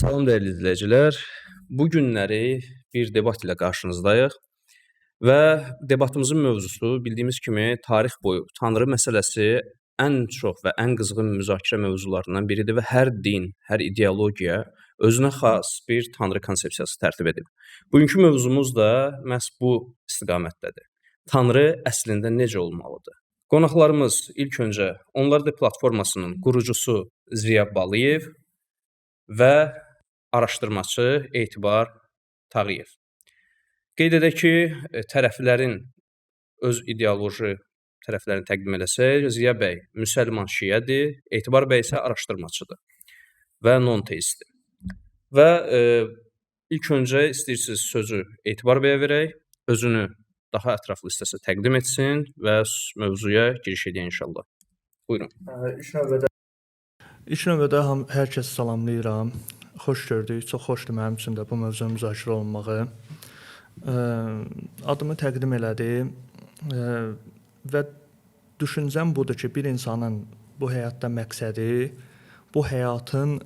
Salam dəyərli izləyicilər. Bu günləri bir debat ilə qarşınızdayıq və debatımızın mövzusu bildiyimiz kimi tarix boyu Tanrı məsələsi ən çox və ən qızğın müzakirə mövzularından biridir və hər din, hər ideologiya özünə xas bir Tanrı konsepsiyası tərtib edib. Bugünkü mövzumuz da məhz bu istiqamətdədir. Tanrı əslində necə olmalıdır? Qonaqlarımız ilk öncə Onlar da platformasının qurucusu Ziya Balıyev və araşdırmaçı Etibar Tağıyev. Qeyd edək ki, tərəflərin öz ideoloji tərəflərini təqdim eləsək, Ziya bəy müsəlman şiədir, Etibar bəy isə araşdırmaçıdır və non-teistdir. Və ilk öncə istəyirsiniz sözü Etibar bəyə verək, özünü daha ətraflı istəsə təqdim etsin və mövzuya giriş edək inşallah. Buyurun. İlk növbədə hər kəsi salamlayıram. Xoş gördük. Çox xoşdur mənim üçün də bu mövzunun müzakirə olunmağı. Adımı təqdim elədi və düşüncəm budur ki, bir insanın bu həyatda məqsədi bu həyatın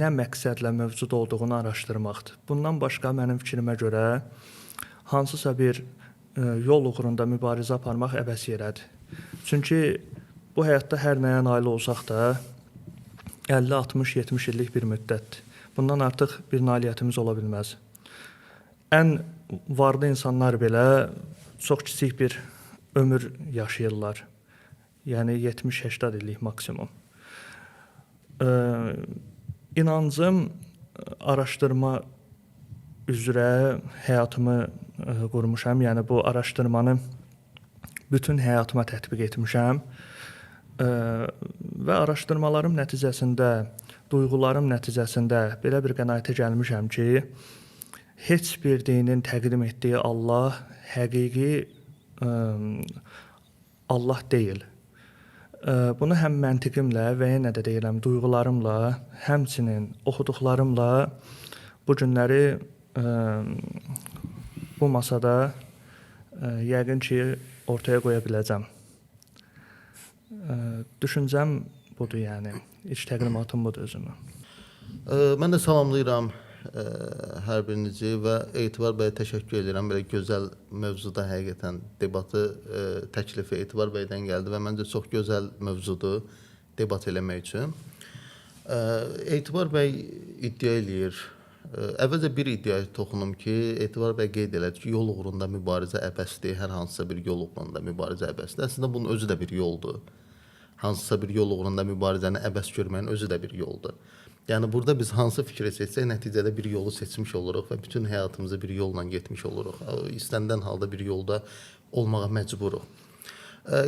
nə məqsədlə mövcud olduğunu araşdırmaqdır. Bundan başqa mənim fikrimə görə hansısa bir yol uğrunda mübarizə aparmaq əbəs yerədir. Çünki bu həyatda hər nəyə nail olsaq da 50, 60, 70 illik bir müddətdir. Bundan artıq bir nailiyyətimiz ola bilməz. Ən varlı insanlar belə çox kiçik bir ömür yaşayırlar. Yəni 70-80 illik maksimum. İnancım araşdırma üzrə həyatımı qurmuşam. Yəni bu araşdırmanı bütün həyatıma tətbiq etmişəm. Və araşdırmalarım nəticəsində, duyğularım nəticəsində belə bir qənaətə gəlmişəm ki, heç bir dinin təqdim etdiyi Allah həqiqi Allah deyil. Bunu həm məntiqimlə və yenə də deyirəm, duyğularımla, həmçinin oxuduqlarımla bu günləri bu masada yəqin ki, ortaya qoya biləcəm. Düşüncəm budur yəni. İlk təqdimatım budur özümün. Mən də salamlayıram hər birinizi və Etibar bəyə təşəkkür edirəm. Belə gözəl mövzuda həqiqətən debatı təklifi Etibar bəydən gəldi və məncə çox gözəl mövzudur debat eləmək üçün. Etibar bəy iddia eləyir. Əvvəlcə bir iddiaya toxunum ki, Etibar bəy qeyd elədi ki, yol uğrunda mübarizə əbəsdir, hər hansısa bir yol uğrunda mübarizə əbəsdir. Əslində bunun özü də bir yoldur. Hansısa bir yol uğrunda mübarizəni əbəs görməyin özü də bir yoldur. Yəni burada biz hansı fikri seçsək, nəticədə bir yolu seçmiş oluruq və bütün həyatımızı bir yolla getmiş oluruq. İstənilən halda bir yolda olmağa məcburuq.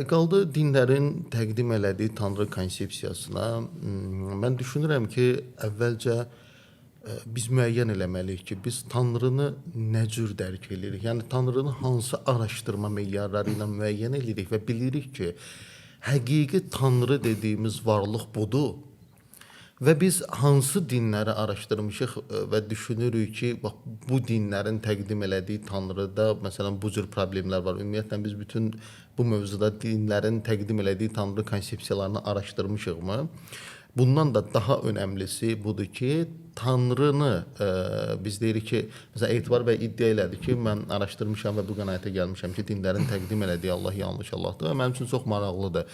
Qaldı dinlərin təqdim elədiyi Tanrı konsepsiyasına. Mən düşünürəm ki, əvvəlcə biz müəyyən eləməliyik ki, biz Tanrını nə cür dərk eləyirik? Yəni Tanrını hansı araşdırma meyarları ilə müəyyən eləyirik və bilirik ki, həqiqi Tanrı dediyimiz varlıq budur. Və biz hansı dinləri araşdırmışıq və düşünürük ki, bax bu dinlərin təqdim elədiyi Tanrıda məsələn bu cür problemlər var. Ümumiyyətlə biz bütün bu mövzuda dinlərin təqdim elədiyi Tanrı konsepsiyalarını araşdırmışıqmı? Bundan da daha önəmlisi budur ki, Tanrını biz deyirik ki, məsələn Etibar bəy iddia elədi ki, mən araşdırmışam və bu qənaətə gəlmişəm ki, dinlərin təqdim elədiyi Allah yanlış Allahdır və mənim üçün çox maraqlıdır.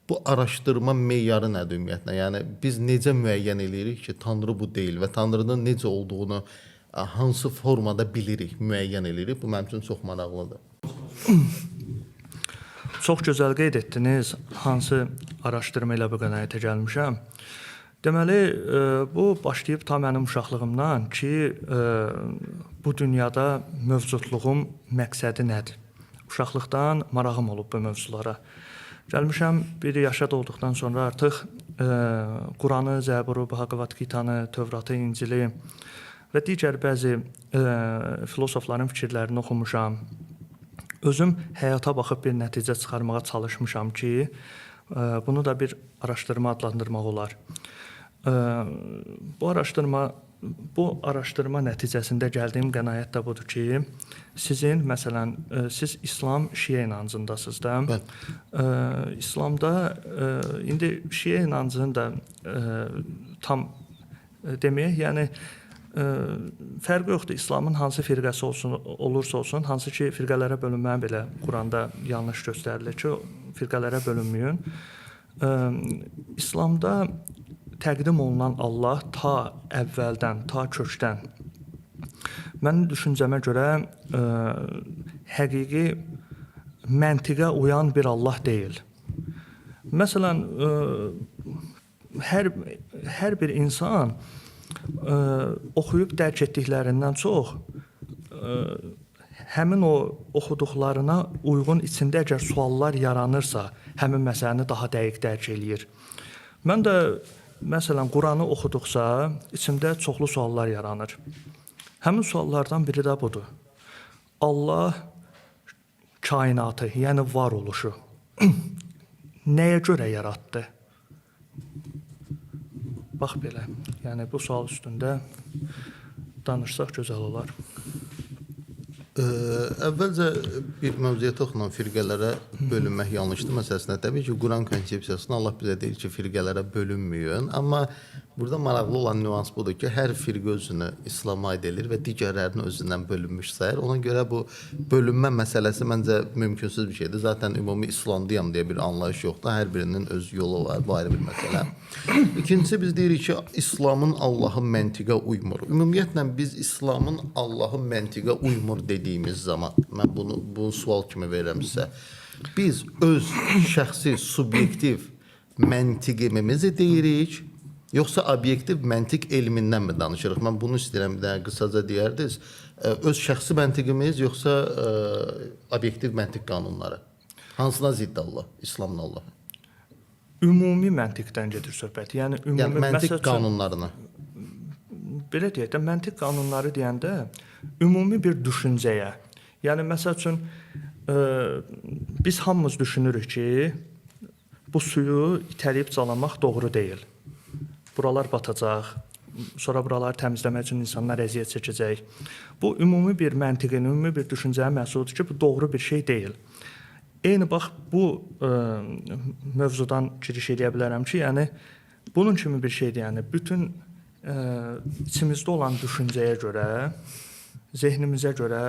Bu araşdırma meyarı nədir ümumiyyətlə? Yəni biz necə müəyyən eləyirik ki, Tanrı bu deyil və Tanrının necə olduğunu hansı formada bilirik, müəyyən eləyirik? Bu mənim üçün çox maraqlıdır. Çox gözəl qeyd etdiniz. Hansı araşdırma ilə bu qənaətə gəlmişəm? Deməli, bu başlayıb ta mənim uşaqlığımdan ki, bu dünyada mövcudluğum məqsədi nədir? Uşaqlıqdan marağım olub bu mövzulara. Gəlmişəm bir yaşa dolduqdan sonra artıq Quranı, Zəburu, Bhagavad Gitanı, Tövratı, İncili və digər bəzi filosofların fikirlərini oxumuşam. Özüm həyata baxıb bir nəticə çıxarmağa çalışmışam ki, bunu da bir araşdırma adlandırmaq olar. Bu araşdırma nəticəsində gəldiyim qənaət də budur ki, sizin məsələn siz İslam şiə inancındasınız da. Bəli. İslamda indi şiə inancının da tam Demək, yəni fərqi yoxdur. İslamın hansı firqəsi olsun, olursa olsun, hansı ki firqələrə bölünməyi belə Quranda yanlış göstərilir ki, firqələrə bölünməyin. İslamda təqdim olunan Allah ta əvvəldən, ta kökdən mənim düşüncəmə görə həqiqi məntiqə uyan bir Allah deyil. Məsələn, hər bir insan oxuyub dərk etdiklərindən çox həmin o oxuduqlarına uyğun içində əgər suallar yaranırsa, həmin məsələni daha dəqiq dərk eləyir. Mən də məsələn Quranı oxuduqca içimdə çoxlu suallar yaranır. Həmin suallardan biri də budur. Allah kainatı, yəni varoluşu nəyə görə yaratdı? Bax belə. Yəni bu sual üstündə danışsaq gözəl olar. Əvvəlcə bir mövzuya toxunan firqələrə bölünmək yanlışdır məsələsinə. Təbii ki, Quran konsepsiyasında Allah bizə deyir ki, firqələrə bölünməyin. Amma burada maraqlı olan nüans budur ki, hər firqə özünü İslama aid edir və digərlərini özündən bölünmüş sayır. Ona görə bu bölünmə məsələsi məncə mümkünsüz bir şeydir. Zaten ümumi İslamdıyam deyə bir anlayış yoxdur. Hər birinin öz yolu var. Bu ayrı bir məsələ. İkincisi biz deyirik ki, İslamın Allahı məntiqə uymur. Ümumiyyətlə biz İslamın Allahı məntiqə uymur dediyimiz zaman, mən bunu bu sual kimi verirəm sizə. Biz öz şəxsi subyektiv məntiqimizi deyirik, yoxsa obyektiv məntiq elmindən mi danışırıq? Mən bunu istəyirəm bir dənə qısaca deyərdiniz. Öz şəxsi məntiqimiz yoxsa obyektiv məntiq qanunları? Hansına zidd Allah, İslamın Allahı? Ümumi məntiqdən gedir söhbət. Yəni ümumi Yəni məntiq qanunlarına. Belə deyək də, məntiq qanunları deyəndə ümumi bir düşüncəyə. Yəni məsəl üçün biz hamımız düşünürük ki, bu suyu itələyib calamaq doğru deyil. Buralar batacaq, sonra buraları təmizləmək üçün insanlar əziyyət çəkəcək. Bu ümumi bir məntiqin, ümumi bir düşüncənin məhsuludur ki, bu doğru bir şey deyil. Eyni bax bu mövzudan giriş eləyə bilərəm ki, yəni bunun kimi bir şeydir. Yəni bütün içimizdə olan düşüncəyə görə, zehnimizə görə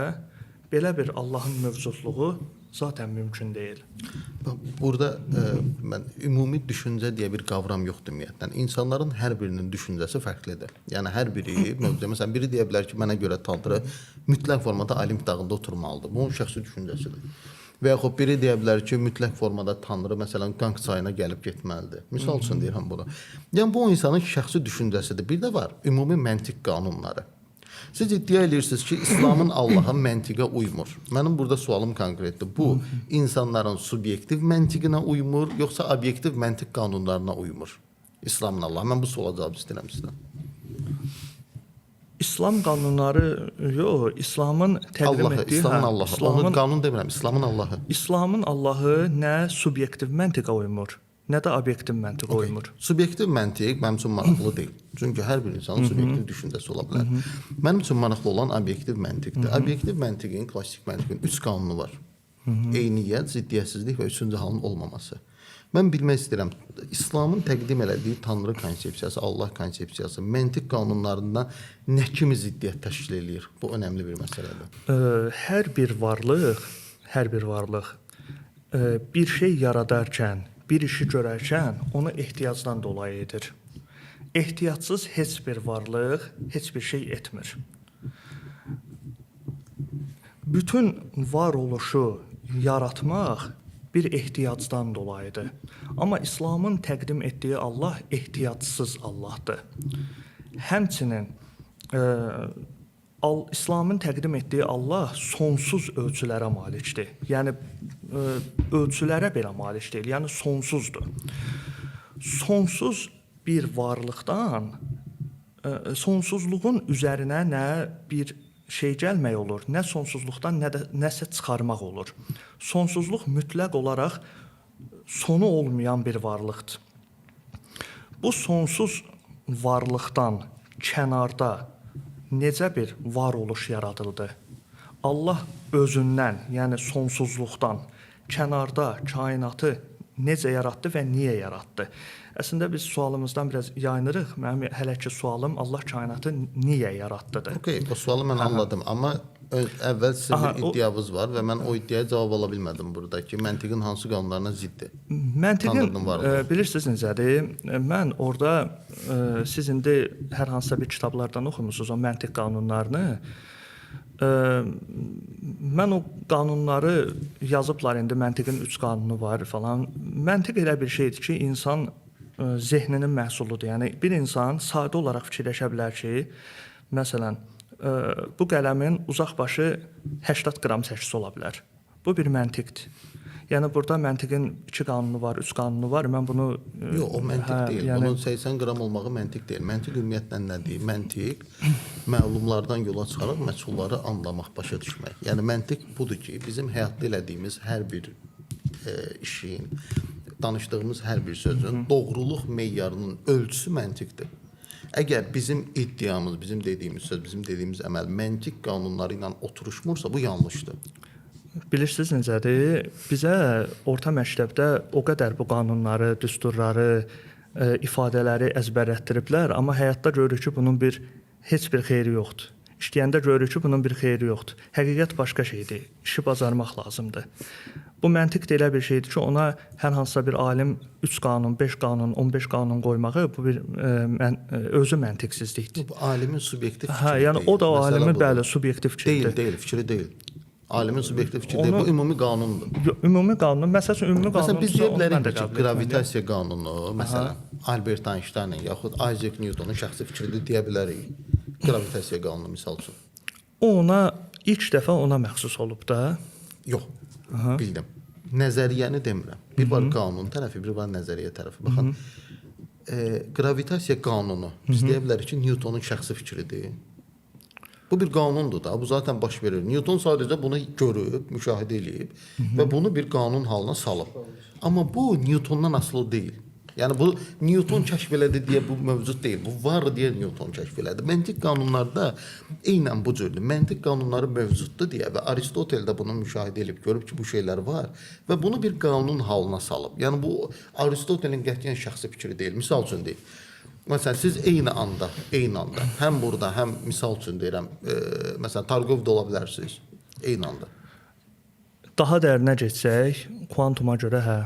belə bir Allahın mövcudluğu zaten mümkün deyil. Bax, burada mən ümumi düşüncə deyə bir qavram yoxdur ümumiyyətlə. İnsanların hər birinin düşüncəsi fərqlidir. Yəni hər biri mövzuya, məsələn, biri deyə bilər ki, mənə görə Tanrı mütləq formada Olimp dağında oturmalıdır. Bu onun şəxsi düşüncəsidir. Və yaxud biri deyə bilər ki, mütləq formada Tanrı məsələn Qanq çayına gəlib getməlidir. Misal üçün deyirəm bunu. Yəni bu o insanın şəxsi düşüncəsidir. Bir də var ümumi məntiq qanunları. Siz iddia edirsiniz ki, İslamın Allahı məntiqə uymur. Mənim burada sualım konkretdir. Bu insanların subyektiv məntiqinə uymur, yoxsa obyektiv məntiq qanunlarına uymur? İslamın Allahı. Mən bu suala cavab istəyirəm sizdən. İslam qanunları yox, İslamın təqdim Allahı, etdiyi, İslamın Allahı. Onu qanun demirəm, İslamın Allahı. İslamın Allahı nə subyektiv məntiqə uymur, nə də obyektiv məntiqə uymur. Subyektiv məntiq mənim üçün maraqlı deyil. Çünki hər bir insanın subyektiv düşüncəsi ola bilər. Mənim üçün maraqlı olan obyektiv məntiqdir. Obyektiv məntiqin, klassik məntiqin 3 qanunu var. Eyniyyət, ziddiyyətsizlik və üçüncü halın olmaması. Mən bilmək istəyirəm, İslamın təqdim elədiyi Tanrı konsepsiyası, Allah konsepsiyası məntiq qanunlarından nə kimi ziddiyyət təşkil eləyir? Bu önəmli bir məsələdir. Hər bir varlıq bir şey yaradarkən, bir işi görərkən onu ehtiyacdan dolayı edir. Ehtiyacsız heç bir varlıq heç bir şey etmir. Bütün varoluşu yaratmaq bir ehtiyacdan dolayıdır. Amma İslamın təqdim etdiyi Allah ehtiyacsız Allahdır. Həmçinin İslamın təqdim etdiyi Allah sonsuz ölçülərə malikdir. Yəni ölçülərə belə malik deyil, yəni sonsuzdur. Sonsuz bir varlıqdan sonsuzluğun üzərinə nə bir şey gəlmək olur, nə sonsuzluqdan nə də nəsə çıxarmaq olur. Sonsuzluq mütləq olaraq sonu olmayan bir varlıqdır. Bu sonsuz varlıqdan kənarda necə bir varoluş yaradıldı? Allah özündən, yəni sonsuzluqdan kənarda kainatı necə yaratdı və niyə yaratdı? Əslində biz sualımızdan biraz yayınırıq. Mənim hələ ki sualım Allah kainatı niyə yaratdıdır. Okey, o sualı mən anladım, amma əvvəl sizin bir iddianız var və mən o iddiaya cavab ala bilmədim burada ki, məntiqin hansı qanunlarına ziddir? Məntiqin bilirsiniz necədir? Mən orada siz indi hər hansısa bir kitablardan oxumusunuz o məntiq qanunlarını. Mən o qanunları yazıblar indi, məntiqin 3 qanunu var falan. Məntiq elə bir şeydir ki, insan zehninin məhsuludur. Yəni bir insan sadə olaraq fikirləşə bilər ki, məsələn, bu qələmin uzaq başı 80 qram çəkisi ola bilər. Bu bir məntiqdir. Yəni burada məntiqin 2 qanunu var, 3 qanunu var. Mən bunu yox, o məntiq deyil. Yəni... Bunun 80 qram olmağı məntiq deyil. Məntiq ümumiyyətlə nədir? Məntiq məlumlardan yola çıxaraq məchulları anlamaq, başa düşmək. Yəni məntiq budur ki, bizim həyatda elədiyimiz hər bir işin, danışdığımız hər bir sözün doğruluq meyarının ölçüsü məntiqdir. Əgər bizim iddiamız, bizim dediyimiz söz, bizim dediyimiz əməl məntiq qanunları ilə oturuşmursa, bu yanlışdır. Bilirsiniz necədir? Bizə orta məktəbdə o qədər bu qanunları, düsturları, ifadələri əzbərlətdiriblər, amma həyatda görürük ki, bunun heç bir xeyri yoxdur. İşləyəndə görürük ki, bunun bir xeyri yoxdur. Həqiqət başqa şeydir. İşi bacarmaq lazımdır. Bu məntiq də elə bir şeydir ki, ona hər hansısa bir alim 3 qanun, 5 qanun, 15 qanun qoymağı bu bir özü məntiqsizlikdir. Bu alimin subyektiv fikri. Hə, yəni o da o alimin bəli subyektiv fikridir. Deyil, fikri deyil. Alimin subyektiv fikri deyil, bu ümumi qanundur. Ümumi qanun, məsəl üçün ümumi qanun. Məsələn, biz deyə bilərik ki, qravitasiya qanunu, məsələn, Albert Einsteinin yaxud Isaac Newtonun şəxsi fikridir deyə bilərik. Qravitasiya qanunu misal üçün. O ona ilk dəfə ona məxsus olub da. Yox, bildim. Nəzəriyyəni demirəm. Bir var qanun tərəfi, bir var nəzəriyyə tərəfi. Baxın, qravitasiya qanunu biz deyə bilərik ki, Newtonun şəxsi fikridir. Bu bir qanundur da, bu zaten baş verir. Newton sadəcə bunu görüb, müşahidə eləyib və bunu bir qanun halına salıb. Amma bu Newtondan asılı deyil. Yəni bu Newton kəşf elədi deyə bu mövcud deyil. Bu var deyə Newton kəşf elədi. Məntiq qanunlarda eynən bu cürdür. Məntiq qanunları mövcuddur deyə və Aristotel də bunu müşahidə edib, görüb ki, bu şeylər var və bunu bir qanun halına salıb. Yəni bu Aristotelin qətiyyən şəxsi fikri deyil. Misal üçün deyil. Məsələn, siz eyni anda, həm burada, həm misal üçün deyirəm, məsələn, Targovda ola bilərsiniz, eyni anda. Daha dərinə getsək, kvantuma görə hə.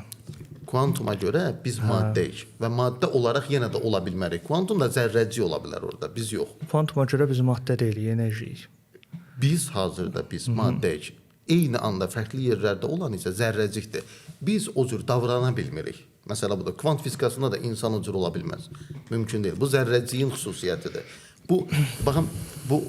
Kvantuma görə biz maddəyik və maddə olaraq yenə də ola bilmərik. Kvantum da zərrəcik ola bilər orada, biz yox. Kvantuma görə biz maddə deyilik, enerjiyik. Biz hazırda biz maddəyik. Eyni anda fərqli yerlərdə olan isə zərrəcikdir. Biz o cür davrana bilmirik. Məsələ budur. Kvant fizikasında da insan o cür ola bilməz. Mümkün deyil. Bu zərrəciyin xüsusiyyətidir. Bu, baxın, bu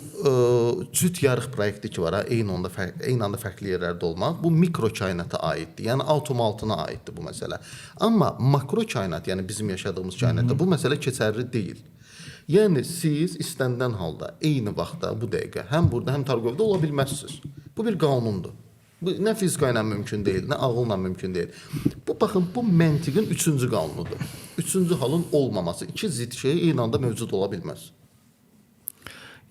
cüt yarıq proyekti ki var, ha, eyni anda fərqli yerlərdə olmaq, bu mikro kainata aiddir. Yəni atom altına aiddir bu məsələ. Amma makro kainat, yəni bizim yaşadığımız kainatda bu məsələ keçərli deyil. Yəni siz istənilən halda eyni vaxtda bu dəqiqə həm burada, həm Targovda ola bilməzsiniz. Bu bir qanundur. Bu nə fizika ilə mümkün deyil, nə ağılla mümkün deyil. Bu, baxın, bu məntiqin üçüncü qanunudur. Üçüncü halın olmaması. İki zid şey eyni anda mövcud ola bilməz.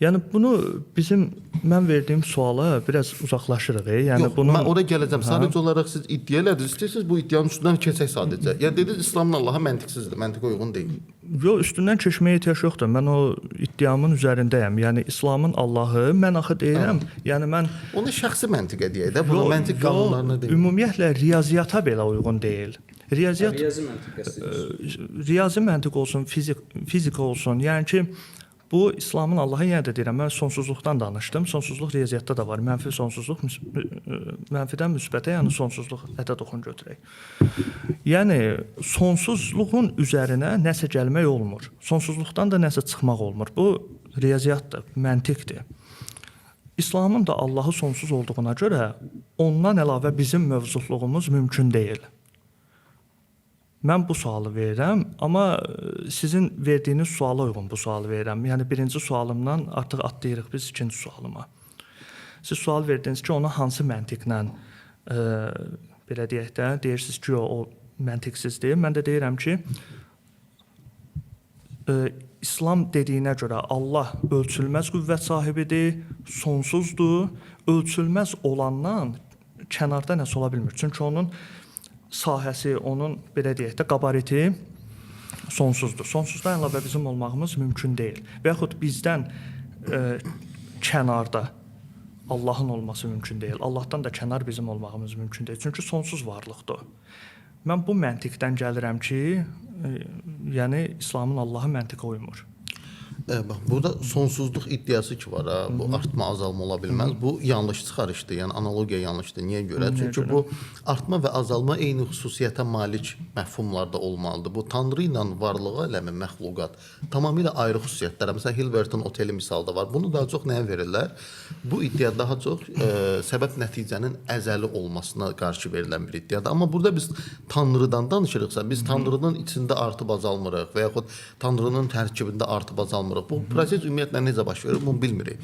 Yəni bunu bizim mən verdiyim suala biraz uzaqlaşırıq. Yəni yox, bunun... mən ora gələcəm. Sadəcə olaraq siz iddia elədiniz, istəyirsiniz bu iddianın üstündən keçək sadəcə. Yəni dediniz İslamın Allaha məntiqsizdir, məntiqə uyğun deyil. Yox, üstündən keçməyə ehtiyac yoxdur. Mən o iddiamın üzərindəyəm. Yəni İslamın Allahı, mən axı deyirəm. Yəni mən onu şəxsi məntiqə deyək də, bunu məntiq qanunlarına deyil. Ümumiyyətlə riyaziyyata belə uyğun deyil. Riyaziyyat, riyazi məntiq qəsd. Riyazi məntiq olsun, fizika olsun. Yəni ki bu İslamın Allahı, yenə də deyirəm, mən sonsuzluqdan danışdım. Sonsuzluq riyaziyyatda da var. Mənfi sonsuzluq, mənfidən müsbətə, yəni sonsuzluq ədəd oxun götürək. Yəni sonsuzluğun üzərinə nəsə gəlmək olmur. Sonsuzluqdan da nəsə çıxmaq olmur. Bu riyaziyyatdır, məntiqdir. İslamın da Allahı sonsuz olduğuna görə ondan əlavə bizim mövcudluğumuz mümkün deyil. Mən bu sualı verirəm, amma sizin verdiyiniz suala uyğun bu sualı verirəm. Yəni birinci sualımdan artıq atlayırıq biz ikinci sualıma. Siz sual verdiniz ki, ona hansı məntiqlə, belə deyək də, deyirsiniz ki, o məntiqsizdir. Mən də deyirəm ki, İslam dediyinə görə Allah ölçülməz qüvvət sahibidir, sonsuzdur, ölçülməz olandan kənarda nəsə ola bilmir. Çünki onun sahəsi, onun belə deyək də qabariti sonsuzdur. Sonsuzdan əlavə bizim olmağımız mümkün deyil. Və yaxud bizdən kənarda Allahın olması mümkün deyil. Allahdan da kənar bizim olmağımız mümkün deyil. Çünki sonsuz varlıqdır. Mən bu məntiqdən gəlirəm ki, yəni İslamın Allahı məntiqə uymur. Bax, burada sonsuzluq iddiası ki var ha, bu artma, azalma ola bilməz. Bu yanlış çıxarışdır. Yəni analogiya yanlışdır. Niyə görə? Çünki bu artma və azalma eyni xüsusiyyətə malik məfhumlarda olmalıdır. Bu Tanrı ilə varlıq aləmi, məxluqat tamamilə ayrı xüsusiyyətlər. Məsələn, Hilbertin oteli misalı da var. Bunu daha çox nəyə verirlər? Bu iddia daha çox səbəb nəticənin əzəli olmasına qarşı verilən bir iddiadır. Amma burada biz Tanrıdan danışırıqsa, biz Tanrının içində artıb azalmırıq və yaxud Tanrının tərkibində artıb azalmırıq. Bu proses ümumiyyətlə necə baş verir, bunu bilmirik.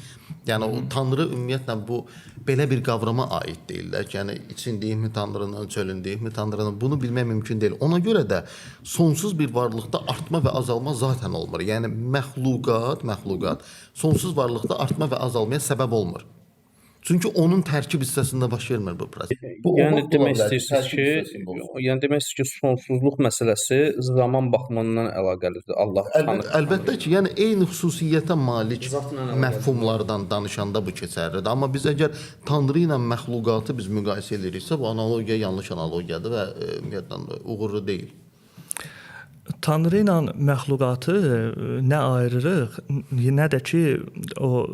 Yəni o Tanrı ümumiyyətlə bu belə bir qavrama aid deyillər ki, yəni içindəyikmi Tanrının, çölündəyikmi Tanrının, bunu bilmək mümkün deyil. Ona görə də sonsuz bir varlıqda artma və azalma zaten olmur. Yəni məxluqat sonsuz varlıqda artma və azalmaya səbəb olmur. Çünki onun tərkib hissəsində baş vermir bu proses. Bu Yəni demək istəyirsiniz ki, sonsuzluq məsələsi zaman baxımından əlaqəlidir. Allah tanır. Əlbəttə ki, yəni eyni xüsusiyyətə malik məfhumlardan danışanda bu keçərlidir. Amma biz əgər Tanrı ilə məxluqatı biz müqayisə ediriksə, bu analogiya yanlış analogiyadır və ümumiyyətlə uğurlu deyil. Tanrı ilə məxluqatı nə ayırırıq, nə də ki o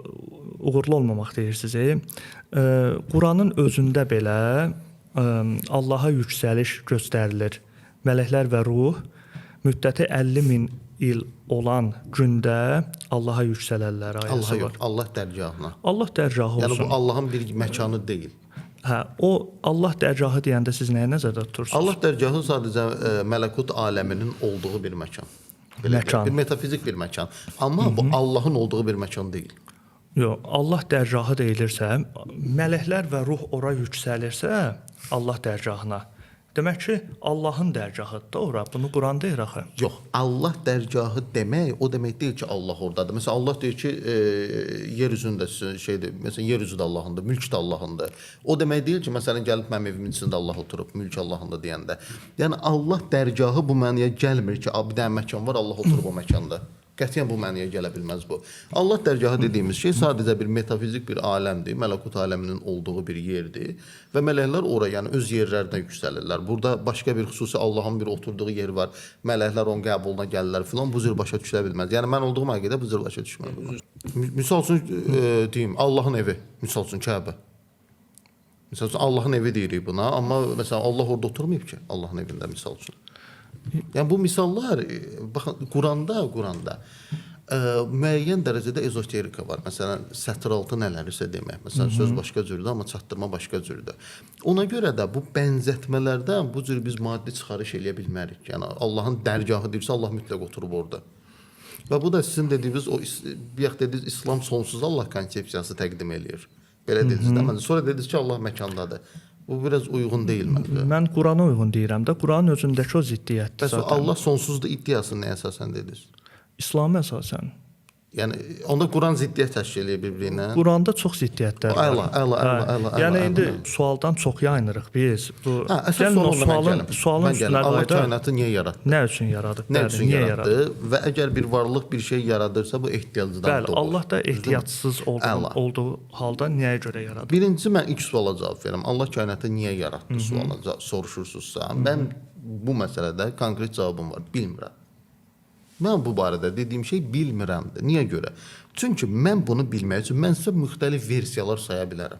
uğurlu olmamaq deyirsiniz. Quranın özündə belə Allaha yüksəliş göstərilir. Mələklər və ruh müddəti 50 min il olan gündə Allaha yüksələrlər ayəsi Allah yox, Allah dərgahına. Allah dərgahı olsun. Yəni bu Allahın bir məkanı deyil. Hə, o Allah dərgahı deyəndə siz nəyə nəzərdə tutursunuz? Allah dərgahı sadəcə mələkut aləminin olduğu bir məkan. Belə məkan. Bir metafizik bir məkan. Amma bu Allahın olduğu bir məkan deyil. Yox, Allah dərgahı deyilirsə, mələklər və ruh ora yüksəlirsə, Allah dərgahına. Demək ki, Allahın dərgahıdır da ora. Bunu Quran deyir axı. Yox, Allah dərgahı demək o demək deyil ki, Allah ordadır. Məsələn, Allah deyir ki, yer üzündə şeydir. Məsələn, yer üzü də Allahındır, mülk də Allahındır. O demək deyil ki, məsələn, gəlib mənim evimin içində Allah oturub, mülk Allahındır deyəndə. Yəni Allah dərgahı bu mənaya gəlmir ki, bir dənə məkan var, Allah oturub o məkanda. Qətiyyən bu mənaya gələ bilməz bu. Allah dərgahı dediyimiz şey sadəcə bir metafizik bir aləmdir, mələkut aləminin olduğu bir yerdir və mələklər ora, yəni öz yerlərinə yüksəlirlər. Burada başqa bir xüsusi Allahın bir oturduğu yer var. Mələklər onun qəbuluna gəlirlər filan, bu cür başa düşülə bilməz. Yəni mən olduğum həqiqətdə bu cür başa düşmürəm. Misal üçün deyim, Allahın evi, misal üçün Kəbə. Misal üçün Allahın evi deyirik buna, amma məsələn Allah orada oturmayıb ki, Allahın evində misal üçün. Yəni bu misallar, baxın, Quranda müəyyən dərəcədə ezoterika var. Məsələn, sətir altı nələrisə demək. Məsələn, söz başqa cürdür, amma çatdırma başqa cürdür. Ona görə də bu bənzətmələrdən bu cür biz maddi çıxarış eləyə bilmərik. Yəni Allahın dərgahı deyirsə, Allah mütləq oturub orada. Və bu da sizin dediyiniz o bayaq dediyiniz İslam sonsuz Allah konsepsiyası təqdim eləyir. Belə dediniz də. Sonra dediniz ki, Allah məkandadır. Bu biraz uyğun deyil məncə. Mən Qurana uyğun deyirəm də. Quranın özündəki o ziddiyyətdir Bəs zaten. Allah sonsuzdur iddiasını nəyə əsasən dediniz? İslama əsasən. Yəni onda Quran ziddiyyət təşkil eləyir bir-birinə. Quranda çox ziddiyyətlər var. Əla, Yəni indi sualdan çox yayınırıq biz. Bu əsas sualın sualın üstünə Allah kainatı niyə yaratdı? Nə üçün yaradıb? Nə üçün yaratdı? Və əgər bir varlıq bir şey yaradırsa, bu ehtiyacdan doğur. Bəli, Allah da ehtiyacsız olduğu halda nəyə görə yaradıb? Birincisi mən ilk suala cavab verirəm. Allah kainatı niyə yaratdı sualına soruşursunuzsa, mən bu məsələdə konkret cavabım var. Bilmirəm. Mən bu barədə dediyim şey bilmirəmdir. Niyə görə? Çünki mən bunu bilmək üçün mən sizə müxtəlif versiyalar saya bilərəm.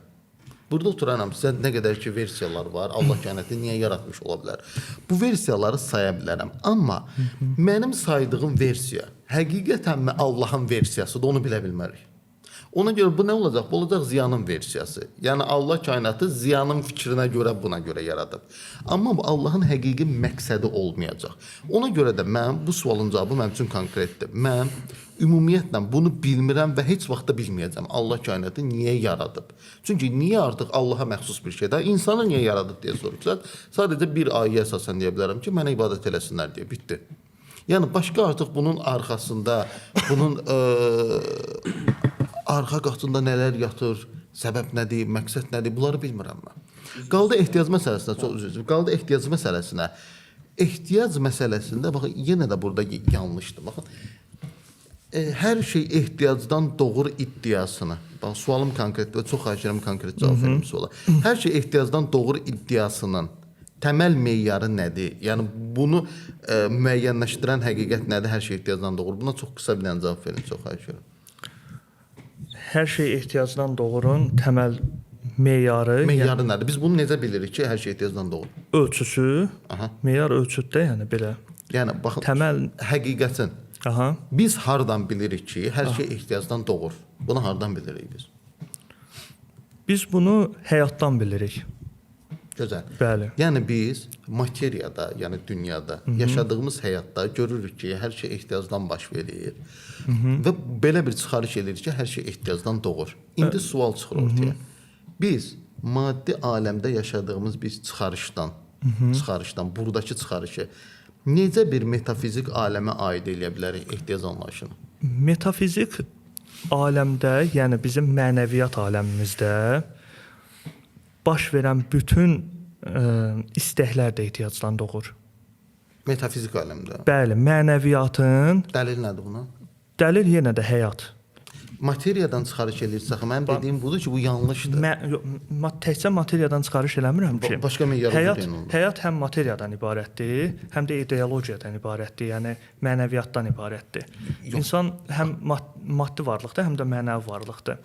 Burada oturanam, sizə nə qədər ki versiyalar var, Allah kainatı niyə yaratmış ola bilər. Bu versiyaları saya bilərəm. Amma mənim saydığım versiya həqiqətənmi Allahın versiyasıdır, onu bilə bilmərik. Ona görə bu nə olacaq? Bu olacaq ziyanın versiyası. Yəni Allah kainatı ziyanın fikrinə görə buna görə yaradıb. Amma bu Allahın həqiqi məqsədi olmayacaq. Ona görə də mən bu sualın cavabı mənim üçün konkretdir. Mən ümumiyyətlə bunu bilmirəm və heç vaxt da bilməyəcəm. Allah kainatı niyə yaradıb? Çünki niyə artıq Allaha məxsus bir şeydir? İnsanı niyə yaradıb deyə soruşsaq, sadəcə bir ayəyə əsasən deyə bilərəm ki, mənə ibadət eləsinlər deyə. Bitdi. Yəni başqa artıq bunun arxasında, bunun arxa qatında nələr yatır, səbəb nədir, məqsəd nədir, bunları bilmirəm mən. Qaldı ehtiyac məsələsinə, çox üzr istəyirəm. Qaldı ehtiyac məsələsinə. Ehtiyac məsələsində baxın yenə də burada yanlışdır. Baxın hər şey ehtiyacdan doğur iddiasını. Bax sualım konkretdir və çox xahiş edirəm konkret cavab verin suala. Hər şey ehtiyacdan doğur iddiasının təməl meyarı nədir? Yəni bunu müəyyənləşdirən həqiqət nədir? Hər şey ehtiyacdan doğur. Buna çox qısa bir dənə cavab verin, çox xahiş edirəm. Hər şey ehtiyacdan doğurun təməl meyarı, Meyarı nədir? Biz bunu necə bilirik ki, hər şey ehtiyacdan doğur? Ölçüsü, Aha. meyar ölçüdür də, yəni belə. Yəni baxın Təməl həqiqətin. Aha. Biz hardan bilirik ki, hər şey ehtiyacdan doğur? Bunu hardan bilirik biz? Biz bunu həyatdan bilirik. Gözəl. Bəli. Yəni biz materiyada, yəni dünyada yaşadığımız həyatda görürük ki, hər şey ehtiyacdan baş verir. Və belə bir çıxarış edirik ki, hər şey ehtiyacdan doğur. İndi sual çıxır ortaya. Biz maddi aləmdə yaşadığımız bir çıxarışdan, çıxarışdan, buradakı çıxarışı necə bir metafizik aləmə aid eləyə bilərik ehtiyac anlayışını? Metafizik aləmdə, yəni bizim mənəviyyat aləmimizdə baş verən bütün istəklər də ehtiyacdan doğur. Metafizik aləmdə. Bəli, mənəviyyatın Dəlil nədir buna? Dəlil yenə də həyat. Materiyadan çıxarış eləyirsə, axı mənim dediyim budur ki, bu yanlışdır. Təkcə materiyadan çıxarış eləmirəm ki. Başqa meyarı həyat, həyat həm materiyadan ibarətdir, həm də ideologiyadan ibarətdir, yəni mənəviyyatdan ibarətdir. Yox. İnsan həm maddi varlıqdır, həm də mənəvi varlıqdır.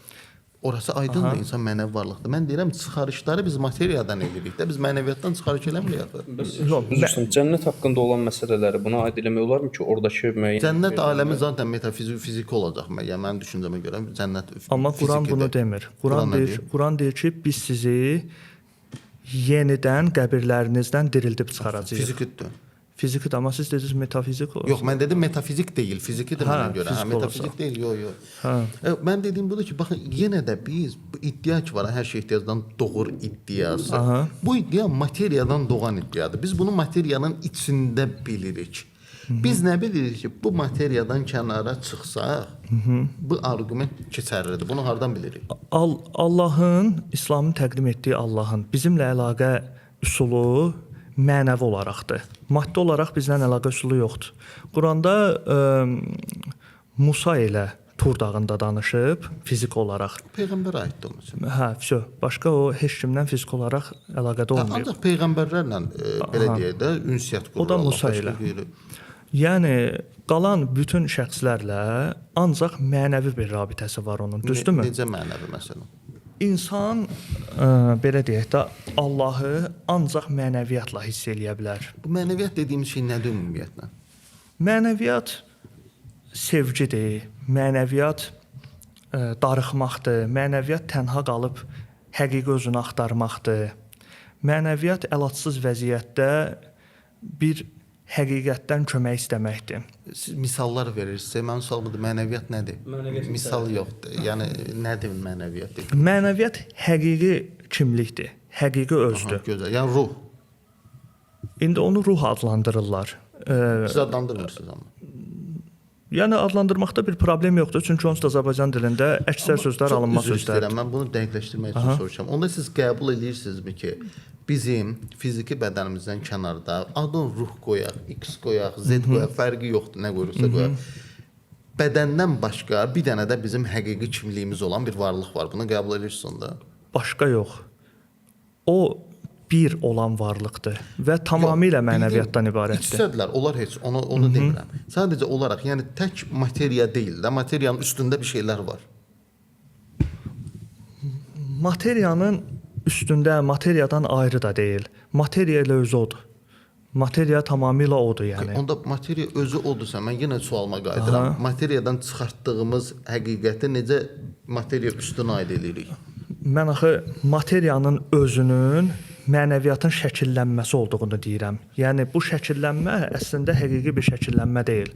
Orası aydındır, insan mənəvi varlıqdır. Mən deyirəm, çıxarışları biz materiyadan edirik də, biz mənəviyyatdan çıxarış eləmirik axı. Yox, üzr istəyirəm, cənnət haqqında olan məsələləri buna aid eləmək olarmı ki, oradakı müəyyən cənnət aləmi zaten metafizik fiziki olacaq. Yəni mənim düşüncəmə görə cənnət amma Quran bunu demir. Quran deyir, Quran deyir ki, biz sizi yenidən qəbirlərinizdən dirildib çıxaracağıq. Fizikidir. Fizikidir, amma siz dediniz metafizik olsun. Yox, mən dedim metafizik deyil, fizikidir mənə görə. Hə, metafizik deyil, yox, yox. Hə. Mənim dediyim budur ki, baxın, yenə də biz bu iddia ki var, hər şey ehtiyacdan doğur iddiası. Aha. Bu iddia materiyadan doğan iddiadır. Biz bunu materiyanın içində bilirik. Biz nə bilirik ki, bu materiyadan kənara çıxsaq, bu arqument keçərlidir. Bunu hardan bilirik? Allahın, İslamın təqdim etdiyi Allahın bizimlə əlaqə üsulu mənəvi olaraqdır. Maddi olaraq bizdən əlaqə üsulu yoxdur. Quranda Musa ilə Tur dağında danışıb fizik olaraq. Peyğəmbərə aiddir o məsələ. Hə, vəsə. Başqa o heç kimdən fizik olaraq əlaqədə olmayıb. Ancaq peyğəmbərlərlə belə deyək də ünsiyyət qurur. O da Musa ilə. Yəni qalan bütün şəxslərlə ancaq mənəvi bir rabitəsi var onun, düzdürmü? Necə mənəvi məsələn? İnsan belə deyək də Allahı ancaq mənəviyyatla hiss eləyə bilər. Bu mənəviyyat dediyimiz şey nədir ümumiyyətlə? Mənəviyyat sevgidir, mənəviyyat darıxmaqdır, mənəviyyat tənha qalıb həqiqi özünü axtarmaqdır. Mənəviyyat əlacsız vəziyyətdə bir həqiqətdən kömək istəməkdir. Siz misallar verirsinizsə, mənim sualım budur, mənəviyyat nədir? Mənəviyyat misal yoxdur. Yəni nədir mənəviyyat? Mənəviyyat həqiqi kimlikdir, həqiqi özdür. Aha, gözəl. Yəni ruh. İndi onu ruh adlandırırlar. Siz adlandırmırsınız amma. Yəni adlandırmaqda bir problem yoxdur, çünki onsuz da Azərbaycan dilində əksər sözlər alınma üzr sözlərdir. istəyirəm, mən bunu dəqiqləşdirmək üçün soruşuram. Onda siz qəbul edirsinizmi ki, bizim fiziki bədənimizdən kənarda adın ruh qoyaq, X qoyaq, Z qoyaq, fərqi yoxdur, nə qoyursa qoyaq. Bədəndən başqa bir dənə də bizim həqiqi kimliyimiz olan bir varlıq var. Bunu qəbul edirsiniz onda? Başqa yox. O bir olan varlıqdır və tamamilə mənəviyyatdan ibarətdir. İçsədilər, onlar heç onu demirəm. Sadəcə olaraq, yəni tək materiya deyil də, materiyanın üstündə bir şeylər var. Materiyanın üstündə, materiyadan ayrı da deyil. Materiya elə özü odur. Materiya tamamilə odur yəni. Onda materiya özü odursa, mən yenə sualıma qayıdıram. Materiyadan çıxartdığımız həqiqəti necə materiya üstünə aid edirik? Mən axı materiyanın özünün mənəviyyatın şəkillənməsi olduğunu deyirəm. Yəni bu şəkillənmə əslində həqiqi bir şəkillənmə deyil.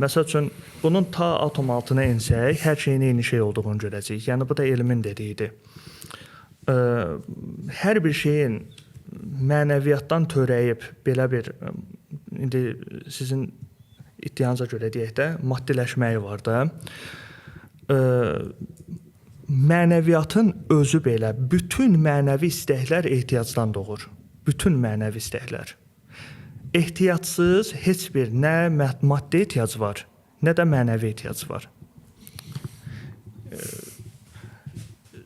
Məsəl üçün bunun ta atom altına ensək, hər şeyin eyni şey olduğunu görəcəyik. Yəni bu da elmin dediyidir. Hər bir şeyin mənəviyyatdan törəyib belə bir indi sizin iddianıza görə deyək də maddiləşməyi var da. Mənəviyyatın özü belə, bütün mənəvi istəklər ehtiyacdan doğur. Bütün mənəvi istəklər. Ehtiyacsız heç bir nə maddi ehtiyac var, nə də mənəvi ehtiyac var.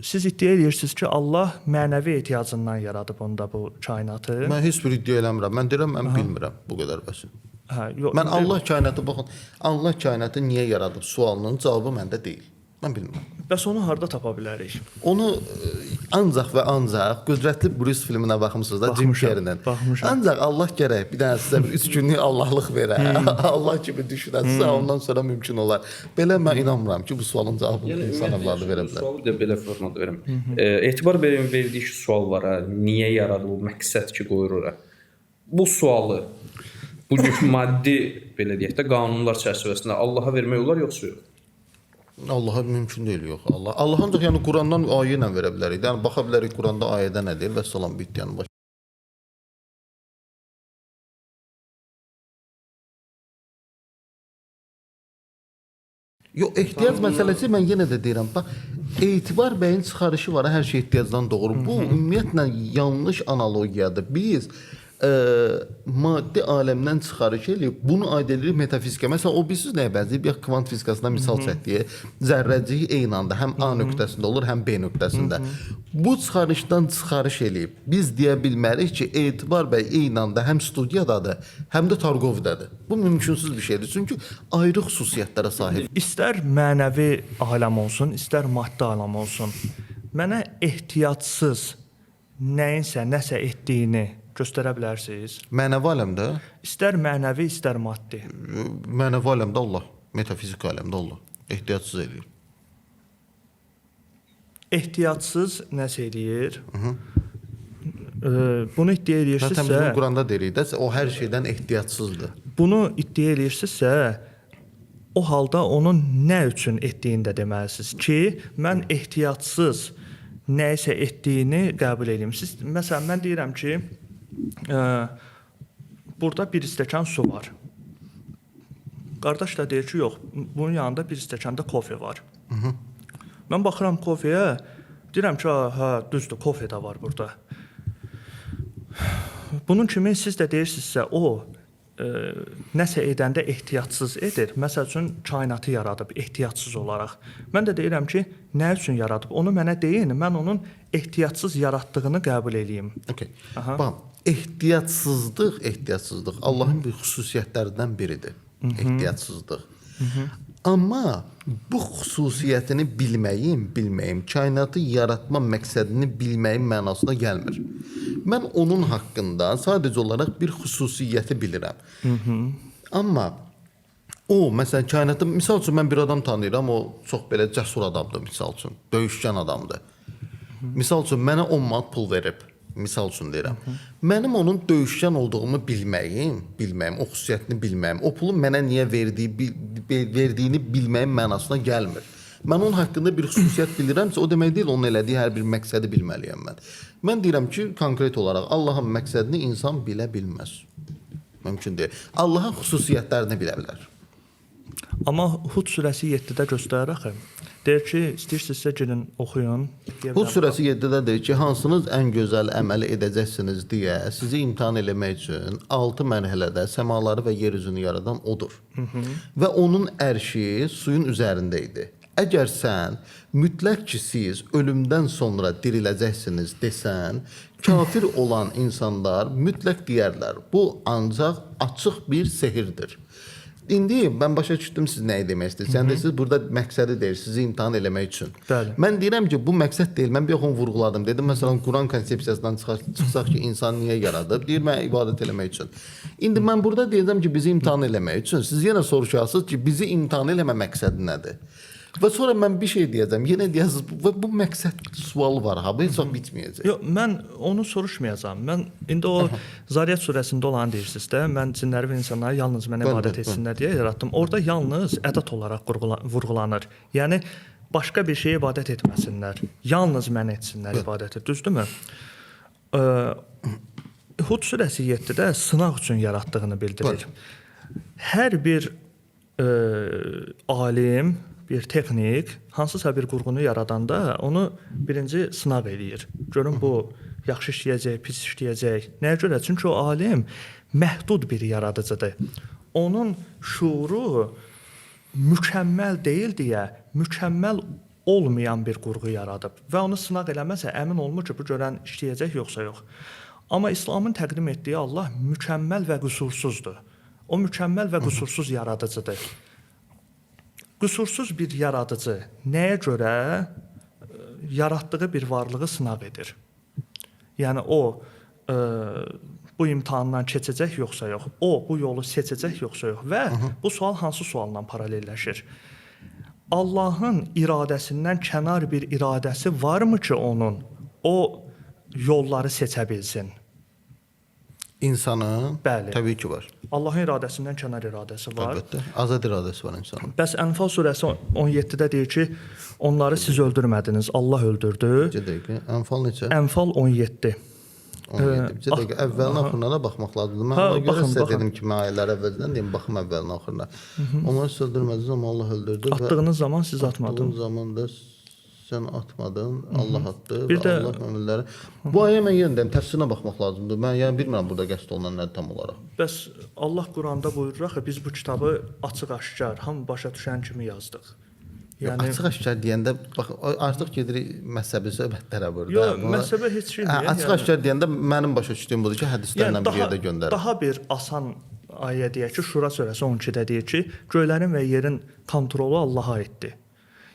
Siz iddia edirsiniz ki, Allah mənəvi ehtiyacından yaradıb onda bu kainatı. Mən heç bir iddia eləmirəm. Mən deyirəm, mən bilmirəm. Bu qədər bəsit. Hə, yox. Mən Allah kainatı baxın, Allah kainatı niyə yaradıb sualının cavabı məndə deyil. Mən bilmirəm. Bəs onu harda tapa bilərik? Onu ancaq və ancaq Qüdrətli Bruce filminə baxmısınız da, Jim Carrey-nin. Baxmışam. Ancaq Allah gərək bir dənə sizə bir 3 günlük Allahlıq verə. Allah kimi düşünəsə, ondan sonra mümkün olar. Belə mən inanmıram ki, bu sualın cavabını Yəni, insan ümumiyyətlə, övladı verə bilər. Sualı da belə formada verim. Etibar bəyin verdiyi ki, sual var ha, niyə yaradıb bu məqsəd ki qoyur ora. Bu sualı bugünkü maddi belə deyək də qanunlar çərçivəsində Allaha vermək olar yoxsa yox? Allaha mümkün deyil, yox. Allah ancaq yəni Qurandan ayə ilə verə bilərik. Yəni baxa bilərik Quranda ayədə nə deyir və salam bitdi yəni. Yox, ehtiyac məsələsi mən yenə də deyirəm, bax, Etibar bəyin çıxarışı var, hər şey ehtiyacdan doğur. Bu ümumiyyətlə yanlış analogiyadır. Biz maddi aləmdən çıxarış eləyib, bunu aid edirik metafizikə. Məsələn, o bilirsiniz nəyə bənzəyir? Bir kvant fizikasından misal çəkdiyi zərrəcik eyni anda həm A nöqtəsində olur, həm B nöqtəsində. Bu çıxarışdan çıxarış eləyib biz deyə bilmərik ki, Etibar bəy eyni anda həm studiyadadır, həm də Targovdadır. Bu mümkünsüz bir şeydir. Çünki ayrı xüsusiyyətlərə sahib. İstər mənəvi aləm olsun, istər maddi aləm olsun. Mənə ehtiyacsız nəyinsə, nəsə etdiyini göstərə bilərsiniz? Mənəvi aləmdə? İstər mənəvi, istər maddi. Mənəvi aləmdə Allah, metafizik aləmdə Allah ehtiyacsız eləyir. Ehtiyacsız nəsə eləyir? Bunu iddia eləyirsinizsə, Zaten biz bunu Quranda deyirik də, o hər şeydən ehtiyacsızdır. Bunu iddia eləyirsinizsə, o halda onun nə üçün etdiyini də deməlisiniz ki, mən ehtiyacsız nəyisə etdiyini qəbul eləyim. Siz məsələn mən deyirəm ki, burada bir stəkan su var. Qardaş da deyir ki, yox, bunun yanında bir stəkan da kofe var. Mən baxıram kofeyə, deyirəm ki, hə, düzdür, kofe də var burada. Bunun kimi siz də deyirsinizsə, o nəsə edəndə ehtiyacsız edir. Məsəl üçün kainatı yaradıb ehtiyacsız olaraq. Mən də deyirəm ki, nə üçün yaradıb? Onu mənə deyin, mən onun ehtiyacsız yaratdığını qəbul eləyim. Okay. Bax, ehtiyacsızlıq Allahın bir xüsusiyyətlərindən biridir. Ehtiyacsızlıq. Amma bu xüsusiyyətini bilməyim, kainatı yaratma məqsədini bilməyim mənasına gəlmir. Mən onun haqqında sadəcə olaraq bir xüsusiyyəti bilirəm. Amma o, məsələn, kainatı, misal üçün mən bir adam tanıyıram, o çox belə cəsur adamdır, misal üçün, döyüşkən adamdır. Misal üçün, mənə 10 manat pul verib, misal üçün deyirəm. Mənim onun döyüşkən olduğumu bilməyim, o xüsusiyyətini bilməyim, o pulu mənə niyə verdiyini bilməyim mənasına gəlmir. Mən onun haqqında bir xüsusiyyət bilirəmsə, o demək deyil, onun elədiyi hər bir məqsədi bilməliyəm mən. Mən deyirəm ki, konkret olaraq Allahın məqsədini insan bilə bilməz. Mümkün deyil. Allahın xüsusiyyətlərini bilə bilər. Amma Hud surəsi 7-də göstərir axı. Deyir ki, istəyirsinizsə girin, oxuyun. Hud surəsi 7-də deyir ki, hansınız ən gözəl əməli edəcəksiniz deyə sizi imtahan eləmək üçün 6 mərhələdə səmaları və yer üzünü yaradan odur. Və onun ərşi suyun üzərində idi. Əgər sən mütləq ki, siz ölümdən sonra diriləcəksiniz desən, kafir olan insanlar mütləq deyərlər. Bu ancaq açıq bir sehirdir. İndi mən başa düşdüm siz nəyi demək istəyirsiniz. Yəni siz burada məqsədi deyir, sizi imtahan eləmək üçün. Bəli. Mən deyirəm ki, bu məqsəd deyil. Mən bir onu vurğuladım. Dedim məsələn Quran konsepsiyasından çıxsaq ki, insan niyə yaradıb? Deyir mən ibadət eləmək üçün. İndi mən burada deyirəm ki, bizi imtahan eləmək üçün. Siz yenə soruşarsınız ki, bizi imtahan eləmə məqsədi nədir? Və sonra mən bir şey deyəcəm. Yenə deyəsiniz və bu məqsəd sualı var ha, bu heç vaxt bitməyəcək. Yox, mən onu soruşmayacağam. Mən indi o Zariyat surəsində olanı deyirsiniz də, mən cinləri və insanları yalnız mənə ibadət etsinlər deyə yaratdım. Orada yalnız ədət olaraq vurğulanır. Yəni başqa bir şeyə ibadət etməsinlər. Yalnız mənə etsinlər ibadəti, düzdürmü? Hud surəsi 7-də sınaq üçün yaratdığını bildirir. Hər bir alim bir texnik hansısa bir qurğunu yaradanda onu birinci sınaq eləyir. Görün bu yaxşı işləyəcək, pis işləyəcək. Nəyə görə? Çünki o alim məhdud bir yaradıcıdır. Onun şuuru mükəmməl deyil deyə mükəmməl olmayan bir qurğu yaradıb və onu sınaq eləməsə əmin olmur ki, bu görən işləyəcək yoxsa yox. Amma İslamın təqdim etdiyi Allah mükəmməl və qüsursuzdur. O mükəmməl və qüsursuz yaradıcıdır. Qüsursuz bir yaradıcı nəyə görə yaratdığı bir varlığı sınaq edir? Yəni o bu imtahandan keçəcək yoxsa yox? O bu yolu seçəcək yoxsa yox? Və bu sual hansı sualla paralelləşir? Allahın iradəsindən kənar bir iradəsi varmı ki onun o yolları seçə bilsin? İnsanın? Bəli. Təbii ki var. Allahın iradəsindən kənar iradəsi var. Əlbəttə. Azad iradəsi var insanın. Bəs Ənfal surəsi 17-də deyir ki, onları siz öldürmədiniz, Allah öldürdü. Necə dəqiqə? Ənfal neçə? Ənfal 17. 17. Bizə dəqiqə əvvəlinə axırına da baxmaq lazımdır. Mən Hə, ona görə baxın, sizə baxın. dedim ki, mən ayələri əvvəlcədən deyim, baxım əvvəlinə axırına. Onları siz öldürmədiniz, amma Allah öldürdü və Atdığınız zaman siz atmadınız. atdığın zaman da sən atmadın, Allah atdı Bir və də- Allah möminləri. Bu ayə mən yenə deyim, təfsirinə baxmaq lazımdır. Mən yəni bilmirəm burada qəsd olunan nədir tam olaraq. Bəs Allah Quranda buyurur axı biz bu kitabı açıq-aşkar, hamı başa düşən kimi yazdıq. Yəni açıq-aşkar deyəndə bax artıq gedirik məhzəbi söhbətlərə burada. Yox, məhzəbə heç şey Hə, deyil. açıq-aşkar deyəndə mənim başa düşdüyüm budur ki, hədislərlə Yəni bir yerdə göndərir. Daha bir asan ayə deyək ki, Şura surəsi 12-də deyir ki, göylərin və yerin kontrolu Allaha aiddir.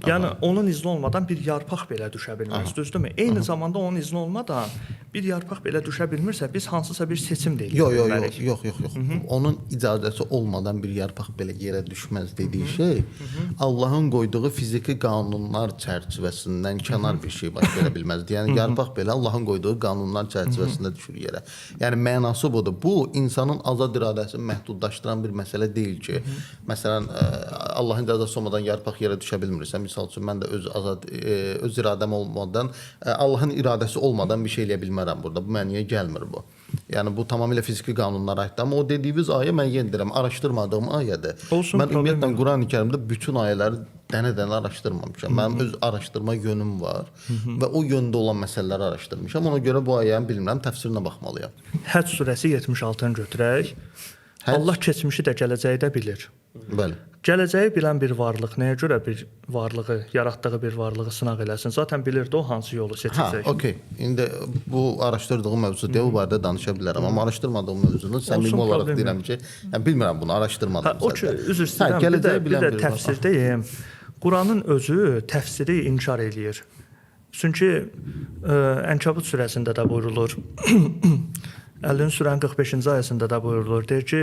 Yəni onun izni olmadan bir yarpaq belə düşə bilməz, düzdürmü? Eyni zamanda onun izni olmadan bir yarpaq belə düşə bilmirsə, biz hansısa bir seçim də eləyə Yox, yox, bilmərik. yox, yox, yox, yox. Onun icazəsi olmadan bir yarpaq belə yerə düşməz dediyi şey Allahın qoyduğu fiziki qanunlar çərçivəsindən kənar bir şey baş verə bilməzdi. Yəni yarpaq belə Allahın qoyduğu qanunlar çərçivəsində düşür yerə. Yəni mənası budur. Bu insanın azad iradəsini məhdudlaşdıran bir məsələ deyil ki, məsələn Allahın icazəsi olmadan yarpaq yerə düşə bilmirsə, misal üçün mən də öz azad öz iradəm olmadan, Allahın iradəsi olmadan bir şey eləyə bilmərəm burada. Bu mənaya gəlmir bu. Yəni bu tamamilə fiziki qanunlara aiddir. Amma o dediyiniz ayə mən yenə deyirəm, araşdırmadığım ayədir. Olsun, mən ümumiyyətlə Qurani-Kərimdə bütün ayələri dənə-dənə araşdırmamışam. Mənim öz araşdırma yönüm var və o yöndə olan məsələləri araşdırmışam. Ona görə bu ayəni bilmirəm, təfsirinə baxmalıyam. Həcc surəsi 76-nı götürək. Allah keçmişi də gələcəyi də bilir. Bəli. Gələcəyi bilən bir varlıq nəyə görə bir varlığı, yaratdığı bir varlığı sınaq eləsin? Zaten bilirdi o hansı yolu seçəcək. Hə, okey. İndi bu araşdırdığım mövzu deyə bu barədə danışa bilərəm, amma araşdırmadığım mövzunu səmimi olaraq deyirəm ki, yəni bilmirəm bunu, araşdırmadım. Hə, o ki, üzr istəyirəm, bir də, bir də təfsir deyim. Quranın özü təfsiri inkar eləyir. Çünki Ənkəbut surəsində də buyurulur. 50-ci surənin 45-ci ayəsində də buyurulur. Deyir ki,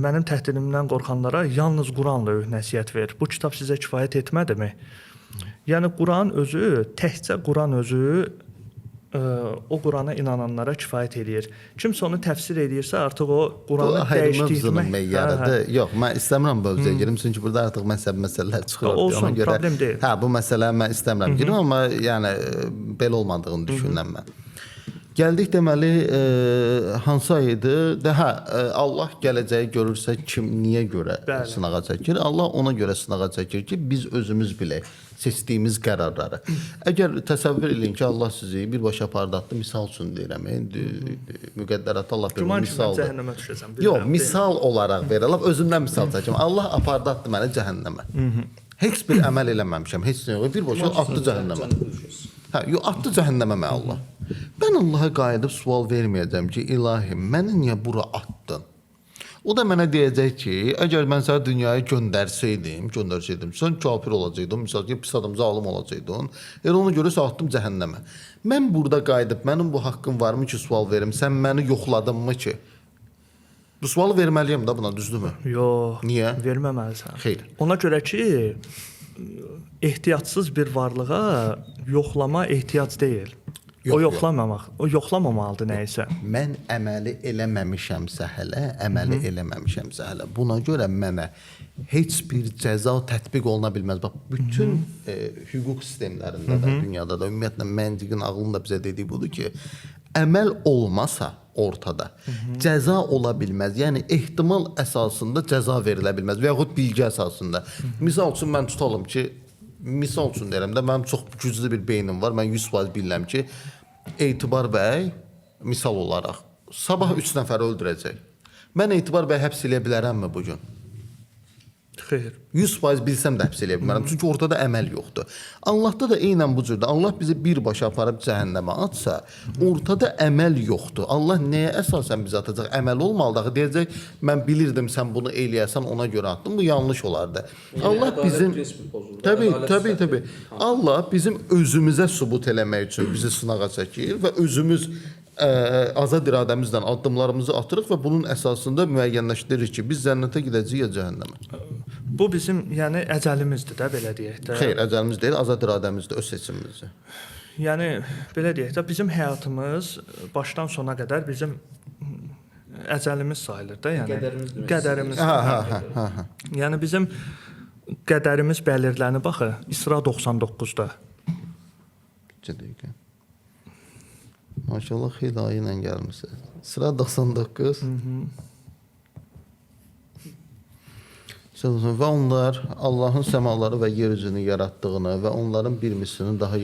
mənim təhdidimdən qorxanlara yalnız Quranla öyüd nəsihət ver. Bu kitab sizə kifayət etmədimi? Yəni Quran özü, təkcə Quran özü o Qurana inananlara kifayət eləyir. Kimsə onu təfsir eləyirsə, artıq o Quranı dəyişdirmək meyarıdır. Yox, mən istəmirəm bu mövzuya girim, çünki burada artıq məzhəbi məsələlər çıxır. Olsun, ona görə, problem deyil. Hə, bu məsələyə mən istəmirəm girim, amma yəni belə olmadığını düşünürəm mən. Gəldik deməli hansı ay idi? De, hə, Allah gələcəyi görürsə kim niyə görə Bəli. sınağa çəkir? Allah ona görə sınağa çəkir ki, biz özümüz bilək seçdiyimiz qərarları. Əgər təsəvvür eləyin ki, Allah sizi birbaşa apardatdı, misal üçün deyirəm, indi müqəddərat Allah verir, Güman ki, mən misaldır. cəhənnəmə düşəcəm. Yox, misal olaraq verir. Allah özümdən misal çəkim. Allah apardatdı məni cəhənnəmə. Heç bir əməl eləməmişəm, heç nə yox. Birbaşa atdı cəhənnəmə. Hə, yox, atdı cəhənnəmə məni Allah. Mən Allaha qayıdıb sual verməyəcəm ki, ilahi, məni niyə bura atdın? O da mənə deyəcək ki, əgər mən səni dünyaya göndərsəydim, sən kafir olacaqdın, misal ki, pis adam, zalım olacaqdın. Elə ona görə sən atdım cəhənnəmə. Mən burada qayıdıb, mənim bu haqqım varmı ki, sual verim? Sən məni yoxladınmı ki? Bu sualı verməliyəm də buna, düzdürmü? Yox. Niyə? Verməməlisən. Xeyr. Ona görə ki, ehtiyatsız bir varlığa yoxlama ehtiyac deyil. Yox, o yoxlamamaq, o yoxlamamalıdır nəyisə. Mən əməli eləməmişəmsə hələ, əməli eləməmişəmsə hələ, buna görə mənə heç bir cəza tətbiq oluna bilməz. Bax, bütün hüquq sistemlərində də, dünyada da, ümumiyyətlə məntiqin, ağlın da bizə dediyi budur ki, əməl olmasa, ortada. Hı -hı. Cəza ola bilməz. Yəni ehtimal əsasında cəza verilə bilməz və yaxud bilgi əsasında. Hı -hı. Misal üçün mən tutalım ki, misal üçün deyirəm də, mənim çox güclü bir beynim var. Mən 100% bilirəm ki, Etibar bəy misal olaraq sabah 3 nəfəri öldürəcək. Mən Etibar bəy həbs eləyə bilərəmmi bu gün? Xeyr. 100% bilsəm də həbs eləyə bilmərəm. Çünki ortada əməl yoxdur. Allahda da eynən bu cürdür. Allah bizi birbaşa aparıb cəhənnəmə atsa, ortada əməl yoxdur. Allah nəyə əsasən bizi atacaq? Əməl olmalıdır. Axı deyəcək, mən bilirdim sən bunu eləyəsən, ona görə atdım. Bu yanlış olardı. Yəni, Allah bizim Təbii, təbii, təbii. Allah bizim özümüzə sübut eləmək üçün bizi sınağa çəkir və özümüz azad iradəmizlə addımlarımızı atırıq və bunun əsasında müəyyənləşdiririk ki, biz cənnətə gedəcəyik ya cəhənnəmə. Bu bizim, yəni əcəlimizdir də, belə deyək də. Xeyr, əcəlimiz deyil, azad iradəmizdir, öz seçimimizdir. Yəni belə deyək də, bizim həyatımız başdan sona qədər bizim əcəlimiz sayılır da, yəni qədərimiz demək. Qədərimiz. Hə. Yəni bizim qədərimiz bəlirlənib axı İsra 99-da. Bir dəqiqə. Maşallah xeyli ayı ilə gəlmisiniz. Sıra 99. Hı -hı. Və onlar Allahın səmaları və yer üzünü yaratdığını və onların bir mislini daha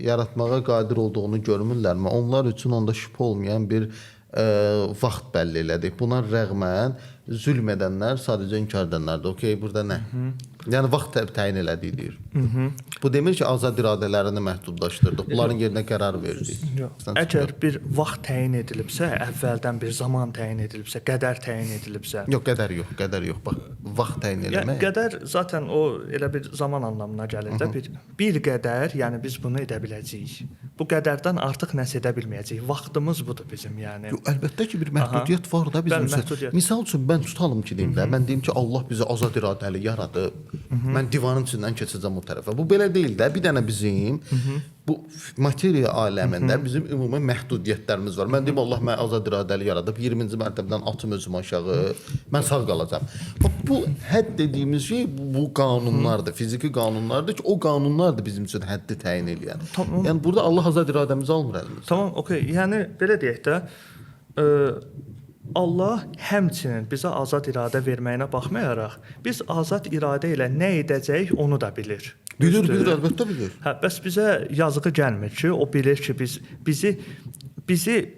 yaratmağa qadir olduğunu görmürlərmi? Onlar üçün onda şübhə olmayan bir vaxt bəlli elədik. Buna rəğmən zülm edənlər sadəcə inkar edənlərdir. Okey, burada nə? Hı -hı. Yəni vaxt təyin elədik deyir. Hı -hı. Bu demir ki, azad iradələrini məhdudlaşdırdıq. Bunların yerinə qərar verdik. Yox. Əgər bir vaxt təyin edilibsə, əvvəldən bir zaman təyin edilibsə, qədər təyin edilibsə. Yox, qədər yox, qədər yox. Bax, vaxt təyin eləmək. Yəni qədər zaten o elə bir zaman anlamına gəlir də. Bir qədər, yəni biz bunu edə biləcəyik. Bu qədərdən artıq nəsə edə bilməyəcəyik. Vaxtımız budur bizim, yəni. Yox, əlbəttə ki, bir məhdudiyyət var da bizim üçün. Misal üçün mən tutalım ki, deyim də, mən deyim ki, Allah bizi azad iradəli yaradıb. Mən divarın içindən keçəcəm o tərəfə. Bu belə deyil də. Bir dənə bizim bu materiya aləmində bizim ümumi məhdudiyyətlərimiz var. Mən deyim Allah məni azad iradəli yaradıb, 20-ci mərtəbədən atım özümü aşağı, mən sağ qalacam. Bax, bu hədd dediyimiz şey bu qanunlardır, fiziki qanunlardır ki, o qanunlardır bizim üçün həddi təyin eləyən. Tamam. Yəni burada Allah azad iradəmizi almır əlimizdən. Tamam, okey. Yəni belə deyək də, Allah həmçinin bizə azad iradə verməyinə baxmayaraq, biz azad iradə ilə nə edəcəyik onu da bilir. Bilir, bilir, əlbəttə bilir. Hə, bəs bizə yazığı gəlmir ki, o bilir ki, biz bizi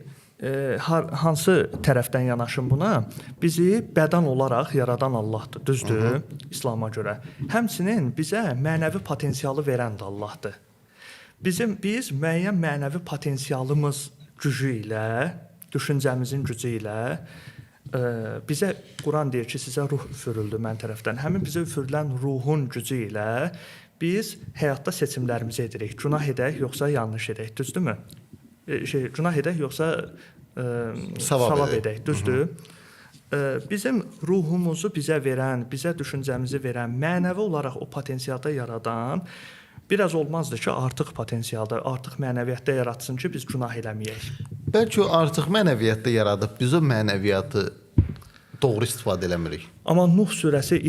hansı tərəfdən yanaşın buna? Bizi bədən olaraq yaradan Allahdır, düzdür? Hı -hı. İslama görə. Həmçinin bizə mənəvi potensialı verən də Allahdır. Biz müəyyən mənəvi potensialımız gücü ilə, düşüncəmizin gücü ilə bizə Quran deyir ki, sizə ruh üfürüldü mən tərəfdən. Həmin bizə üfürülən ruhun gücü ilə biz həyatda seçimlərimizi edirik. Günah edək, yoxsa yanlış edək, düzdürmü? Günah edək, yoxsa savab edək, düzdür? Bizim ruhumuzu bizə verən, bizə düşüncəmizi verən, mənəvi olaraq o potensialda yaradan biraz olmazdı ki, artıq potensialda, artıq mənəviyyatda yaratsın ki, biz günah eləməyək. Bəlkə o artıq mənəviyyatda yaradıb, biz o mənəviyyatı doğru istifadə eləmirik. Amma Nuh surəsi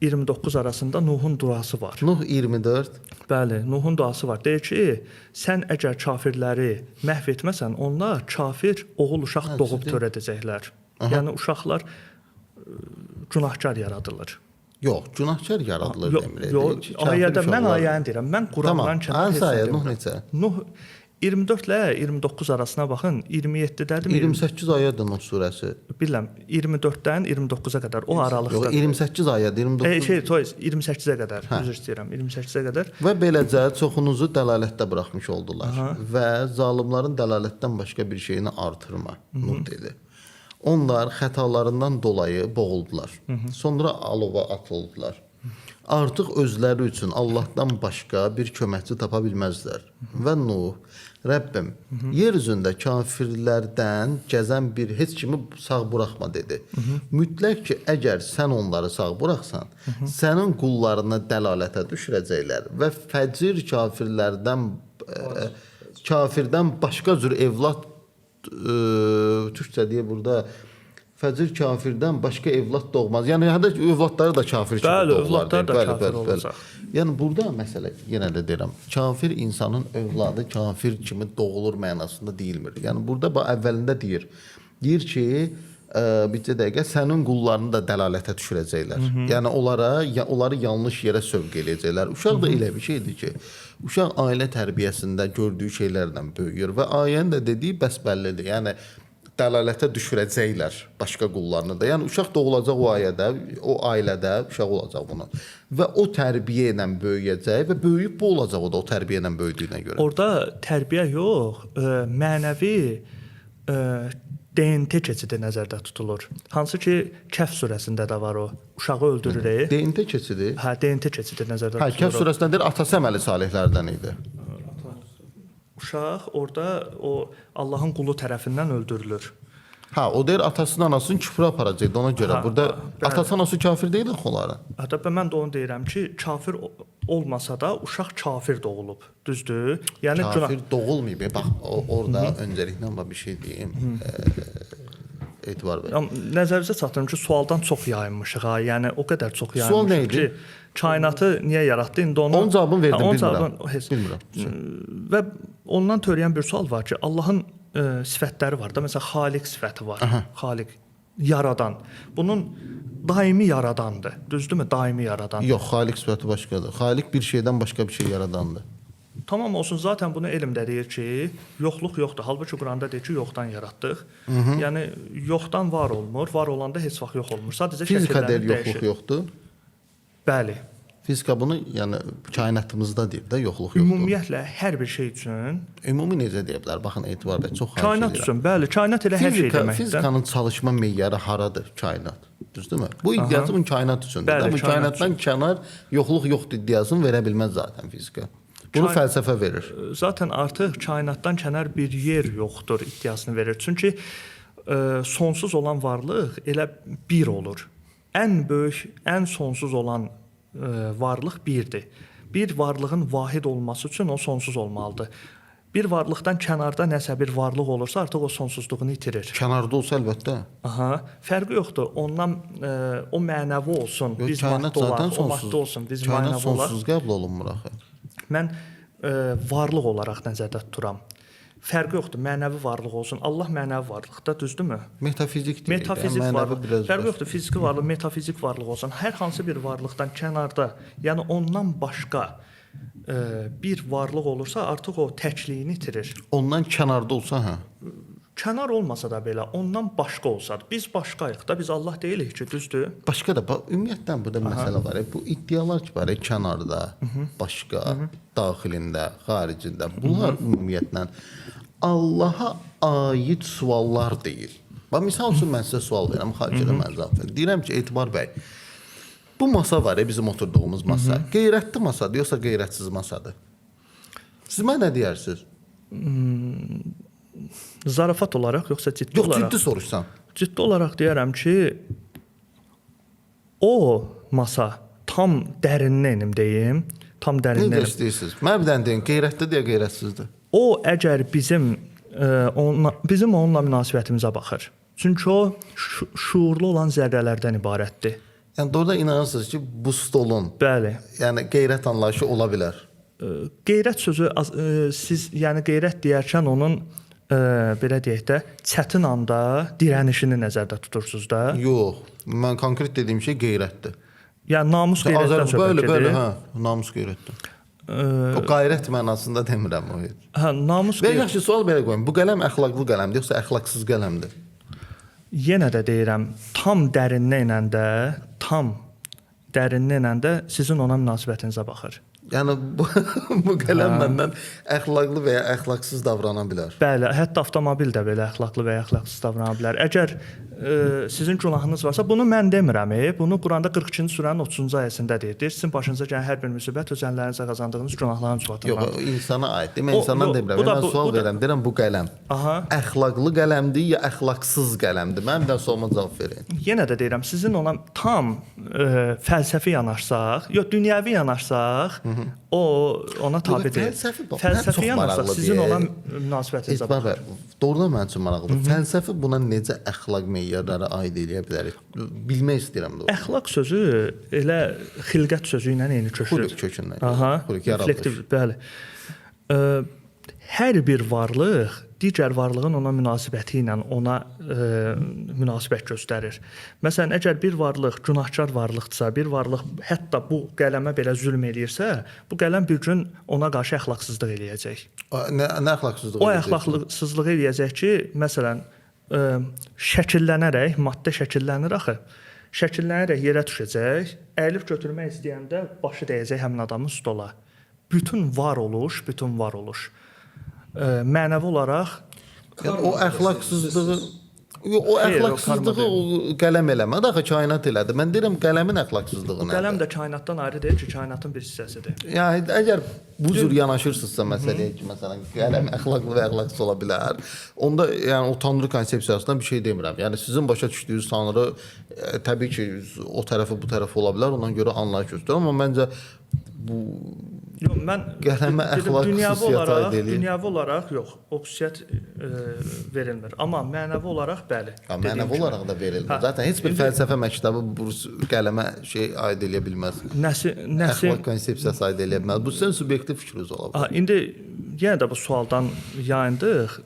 24-29 arasında Nuhun duası var. Nuh 24. Bəli, Nuhun duası var. Deyir ki, sən əgər kafirləri məhv etməsən, onlar kafir oğul uşaq doğub törədəcəklər. Aha. Yəni uşaqlar günahkar yaradılır. Yox, günahkar yaradılır demir. Yox, ayədə mən ayəni deyirəm. Mən Qurandan kənar heç nə demirəm. Nuh neçə? Nuh 24 ilə 29 arasına baxın, 27-dədirmi? 28 ayədir Nuh surəsi. Bilirəm, 24-dən 29-a qədər o aralıqda. Yox, 28 ayədir, 29. 28-ə qədər, üzr istəyirəm, 28-ə qədər. Və beləcə çoxunuzu dəlalətdə buraxmış oldular. Aha. Və zalimların dəlalətdən başqa bir şeyini artırma, Nuh dedi. Onlar xətalarından dolayı boğuldular. Hı -hı. Sonra alova atıldılar. Artıq özləri üçün Allahdan başqa bir köməkçi tapa bilməzlər. Hı -hı. Və Nuh, Rəbbim, hı -hı. yer üzündə kafirlərdən gəzən bir heç kimi sağ buraxma dedi. Hı -hı. Mütləq ki, əgər sən onları sağ buraxsan, hı -hı. sənin qullarını dəlalətə düşürəcəklər və fəcir kafirlərdən kafirdən başqa cür evlad türkcə deyə burada Fəcir kafirdən başqa evlad doğmaz. Yəni hətta övladları da kafir kimi Bəli, doğular. övladlar deyir. da Bəli, kafir bəli, bəli. olacaq. Yəni burada məsələ yenə də deyirəm, kafir insanın övladı kafir kimi doğulur mənasında deyilmir. Yəni burada bax əvvəlində deyir. Deyir ki, bircə dəqiqə sənin qullarını da dəlalətə düşürəcəklər. Hı -hı. Yəni onlara ya onları yanlış yerə sövq eləyəcəklər. Uşaq da elə bir şeydir ki, uşaq ailə tərbiyəsində gördüyü şeylərlə böyüyür və ayənin də dediyi bəsbəllidir. Yəni dəlalətə düşürəcəklər başqa qullarını da. Yəni uşaq doğulacaq o ayədə, o ailədə uşaq olacaq bunun. Və o tərbiyə ilə böyüyəcək və böyüyüb bu olacaq o da o tərbiyə ilə böyüdüyünə görə. Orada tərbiyə yox, mənəvi DNT keçidi nəzərdə tutulur. Hansı ki Kəhf surəsində də var o. Uşağı öldürür. DNT keçidi. Hə, DNT keçidi nəzərdə Hə, tutulur. Kəhf surəsində deyir atası əməli salihlərdən idi. Uşaq orada o Allahın qulu tərəfindən öldürülür. Hə, o deyir atasının anasını küfrə aparacaqdı ona görə. Hə, Burada bəli. atası anası kafir deyil axı onların. Hətta mən də onu deyirəm ki, kafir olmasa da uşaq kafir doğulub. Düzdür? Yəni Kafir doğulmayıb. Bax orada öncəliklə bax bir şey deyim. Etibar bəy. Nəzərinizə çatdırım ki, sualdan çox yayınmışıq ha. Yəni o qədər çox Sual nə yayınmışıq idi? ki, kainatı niyə yaratdı? İndi onu Onun cavabını verdim, Hə, onun bilmirəm. cavabını heç Bilmirəm. Və ondan törəyən bir sual var ki, Allahın sifətləri var da. Məsələn, Xaliq sifəti var. Aha. Xaliq yaradan. Bunun daimi yaradandır. Düzdürmü? Daimi yaradan. Yox, xaliq sifəti başqadır. Xaliq bir şeydən başqa bir şey yaradandır. Tamam olsun, zaten bunu elm də deyir ki, yoxluq yoxdur. Halbuki Quranda deyir ki, yoxdan yaratdıq. Hı -hı. Yəni yoxdan var olmur, var olanda heç vaxt yox olmur. Sadəcə Fizika deyir şəkillənir, yoxluq dəyişir. yoxdur. Bəli. Fizika bunu yəni kainatımızda deyir də yoxluq yoxdur. Ümumiyyətlə hər bir şey üçün, Ümumi necə deyə bilər? Baxın Etibar bəy, çox xahiş kainat edirəm. üçün, bəli, kainat elə hər şey Fizika, deməkdir. fizikanın çalışma meyarı haradır? Kainat. Düzdürmü? Bu iddiası bunun kainat üçündür. Bəli, Bəli, bu kainat kainatdan kənar yoxluq yoxdur iddiasını verə bilməz zaten fizika. Bunu fəlsəfə verir. Zaten artıq kainatdan kənar bir yer yoxdur iddiasını verir. Çünki sonsuz olan varlıq elə bir olur. Ən böyük, ən sonsuz olan varlıq birdir. Bir varlığın vahid olması üçün o sonsuz olmalıdır. Bir varlıqdan kənarda nəsə bir varlıq olursa, artıq o sonsuzluğunu itirir. Kənarda olsa əlbəttə. Aha, fərqi yoxdur. Ondan o mənəvi olsun, Yox, biz kainat maddə zaten olaq, o sonsuz. maddə olsun, biz Kainat mənəvi olaq. sonsuz qəbul olunmur axı. Mən varlıq olaraq nəzərdə tuturam. Fərqi yoxdur, mənəvi varlıq olsun. Allah mənəvi varlıqdır, düzdürmü? Metafizik deyil. Metafizik yəni, mənəvi varlıq. biraz Fərqi başqa. yoxdur, fiziki varlıq, metafizik varlıq olsun. Hər hansı bir varlıqdan kənarda, yəni ondan başqa bir varlıq olursa, artıq o təkliyini itirir. Ondan kənarda olsa hə. Kənar olmasa da belə, ondan başqa olsa da, biz başqayıq da, biz Allah deyilik ki, düzdür? Başqa da bax ümumiyyətlə burada məsələ var. Bu iddialar ki var, kənarda, başqa, daxilində, xaricində. Bunlar ümumiyyətlə Allaha aid suallar deyil. Bax misal üçün mən sizə sual verirəm, xahiş edirəm mən cavab verin. Deyirəm ki, Etibar bəy, bu masa var, bizim oturduğumuz masa. Qeyrətli masadır, yoxsa qeyrətsiz masadır? Siz mənə nə deyərsiniz? Zarafat olaraq yoxsa ciddi Yox, olaraq? ciddi soruşsam. Ciddi olaraq deyərəm ki, o masa tam dərindən enim deyim, tam dərindən. Necə istəyirsiniz? Mənə bir dənə deyin, qeyrətlidir ya qeyrətsizdir? O əgər bizim onunla bizim onunla münasibətimizə baxır. Çünki o şuurlu olan zərrələrdən ibarətdir. Yəni doğrudan inanırsınız ki, bu stolun, Bəli. yəni qeyrət anlayışı ola bilər. Qeyrət sözü siz yəni qeyrət deyərkən onun belə deyək də çətin anda dirənişini nəzərdə tutursunuz da. Yox, mən konkret dediyim şey qeyrətdir. Yəni namus qeyrətdən Azər söhbət bəli, gedir. bəli, hə, namus qeyrətdir. O qayrət mənasında demirəm o. Hə, namus Və qeyrət. yaxşı sual belə qoyum. Bu qələm əxlaqlı qələmdir yoxsa əxlaqsız qələmdir? Yenə də deyirəm, tam dərindən enəndə, tam dərindən enəndə sizin ona münasibətinizə baxır. Yəni bu, bu qələm məndən əxlaqlı və ya əxlaqsız davrana bilər. Bəli, hətta avtomobil də belə əxlaqlı və ya əxlaqsız davrana bilər. Əgər sizin günahınız varsa, bunu mən demirəm, bunu Quranda 42-ci surənin 30-cu ayəsində deyir. Deyir, sizin başınıza gələn hər bir müsibət öz əllərinizə qazandığınız günahların ucbatından. Yox, o insana aiddir. Mən O, insandan yox, demirəm. bu da- Mən bu- sual bu da- verirəm. Deyirəm bu qələm. Aha. Əxlaqlı qələmdir ya əxlaqsız qələmdir? Mənim bir dənə sualıma cavab verin. Yenə də deyirəm, sizin ona tam fəlsəfi yanaşsaq, yox, dünyəvi yanaşsaq, O ona tabe deyil. Fəlsəfi yanaşsaq sizin ona münasibətinizə baxır. Doğrudan mənim üçün maraqlıdır. Fəlsəfi buna necə əxlaq meyarları aid eləyə bilərik? Bilmək istəyirəm doğrusu. Əxlaq sözü elə xilqət sözü ilə eyni köklüdür. Xuluq kökündən. Aha. Xuluq yaradılış. Bəli. Hər bir varlıq digər varlığın ona münasibəti ilə ona münasibət göstərir. Məsələn, əgər bir varlıq günahkar varlıqdırsa, bir varlıq hətta bu qələmə belə zülm eləyirsə, bu qələm bir gün ona qarşı əxlaqsızlıq eləyəcək. Nə əxlaqsızlıq eləyəcək? O əxlaqsızlıq eləyəcək ki, məsələn, şəkillənərək, maddə şəkillənir axı. Şəkillənərək yerə düşəcək, əyilib götürmək istəyəndə başı dəyəcək həmin adamın stola. Bütün var oluş mənəvi olaraq yəni, o əxlaqsızlığı o əxlaqsızlığı o qələm eləmədi, axı kainat elədi. Mən deyirəm qələmin əxlaqsızlığı nədir? Qələm də kainatdan ayrı deyil ki, kainatın bir hissəsidir. Yəni əgər bu cür yanaşırsınızsa məsələyə ki, məsələn, qələm əxlaqlı və əxlaqsız ola bilər, onda yəni o tanrı konsepsiyasından bir şey demirəm. Yəni sizin başa düşdüyünüz tanrı təbii ki, o tərəfi bu tərəfi ola bilər, ona görə anlayış göstərir, amma məncə bu yox, mən qələmə əxlaq xüsusiyyəti aid eləyir. Dünyəvi olaraq yox, o xüsusiyyət verilmir. Amma mənəvi olaraq bəli. Ha, mənəvi olaraq da verilmir. Hə. Zaten heç bir fəlsəfə məktəbi bu qələmə şey aid eləyə bilməz. Nəsi əxlaq konsepsiyası aid eləyə bilməz. Bu sizin subyektiv fikriniz ola bilər. Ha, indi yenə də bu sualdan yayındıq.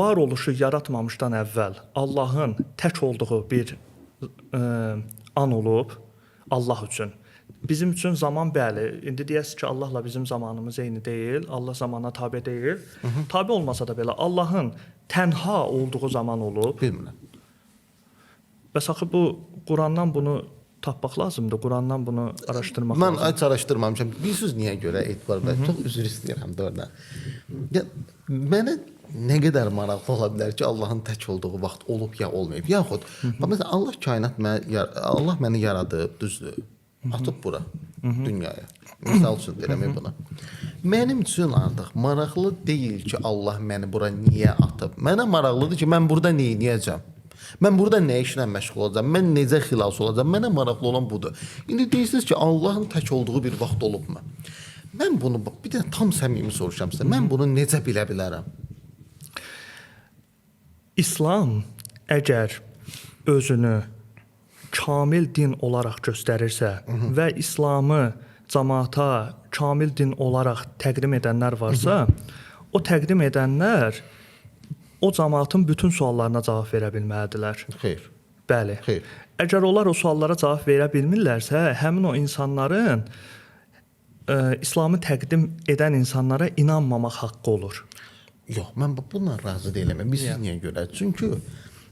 Varoluşu yaratmamışdan əvvəl Allahın tək olduğu bir an olub Allah üçün. Bizim üçün zaman bəli. İndi deyəsiz ki, Allahla bizim zamanımız eyni deyil. Allah zamana tabe deyil. Tabe olmasa da belə Allahın tənha olduğu zaman olub. Bilmirəm. Bəs axı bu Qurandan bunu tapmaq lazımdır. Qurandan bunu araşdırmaq mən lazımdır. Mən heç araşdırmamışam. Bilirsiniz niyə görə Etibar bəy? Çox üzr istəyirəm doğrudan. Ya mənə nə qədər maraqlı ola bilər ki, Allahın tək olduğu vaxt olub ya olmayıb. Yaxud bax məsələn Allah kainat mənə Allah məni yaradıb, düzdür? Atıb bura, dünyaya. Misal üçün deyirəm buna. Mənim üçün artıq maraqlı deyil ki, Allah məni bura niyə atıb. Mənə maraqlıdır ki, mən burada nə edəcəm? Mən burada nə işlə məşğul olacağam? Mən necə xilas olacağam? Mənə maraqlı olan budur. İndi deyirsiniz ki, Allahın tək olduğu bir vaxt olubmu? Mən bunu, bir də tam səmimi soruşam sizə, mən bunu necə bilə bilərəm? İslam əgər özünü kamil din olaraq göstərirsə və İslamı camaata kamil din olaraq təqdim edənlər varsa, o təqdim edənlər o camaatın bütün suallarına cavab verə bilməlidirlər. Xeyr. Bəli. Xeyr. Əgər onlar o suallara cavab verə bilmirlərsə, həmin o insanların İslamı təqdim edən insanlara inanmamaq haqqı olur. Yox, mən bununla razı deyiləm. Bilirsiniz niyə görə? Çünki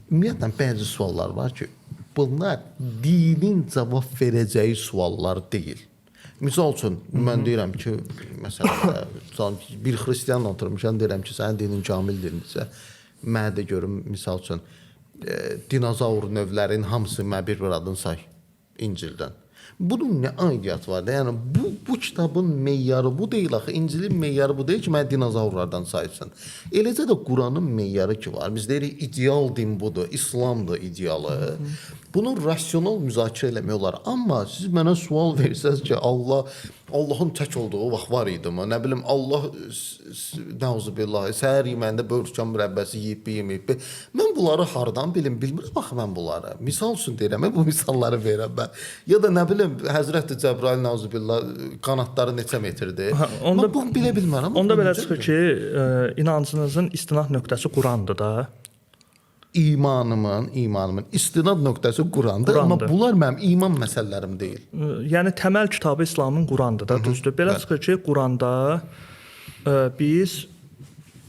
ümumiyyətlə bəzi suallar var ki, bunlar dinin cavab verəcəyi suallar deyil. Misal üçün, mən deyirəm ki, məsələn, bir xristianla oturmuşam, deyirəm ki, sənin dinin kamil dindirsə, mənə də görüm, misal üçün, dinozavr növlərinin hamısı mənə bir-bir adını say İncildən. Bunun nə aidiyyatı var da? Yəni bu kitabın meyarı bu deyil axı. İncilin meyarı bu deyil ki, mənə dinozavrlardan saysın. Eləcə də Quranın meyarı ki var. Biz deyirik ideal din budur, İslamdır idealı. Bunu rasional müzakirə eləmək olar. Amma siz mənə sual versəz ki, Allahın tək olduğu vaxt var idi mı? Nə bilim, Allah nəuzubillah, səhər yeməyində börtkan mürəbbəsi yeyib, yeməyib. Mən bunları hardan bilim? Bilmirəm axı mən bunları. Misal üçün deyirəm, bu misalları verirəm mən. Ya da nə bilim, Həzrəti Cəbrail nəuzubillah qanadları neçə metrdir? Onda mən bunu bilə bilmərəm. Onda belə çıxır ki, inancınızın istinad nöqtəsi Qurandır da. İmanımın istinad nöqtəsi Qurandır, amma bunlar mənim iman məsələlərim deyil. Yəni təməl kitabı İslamın Qurandır da, düzdür. Belə çıxır ki, Quranda biz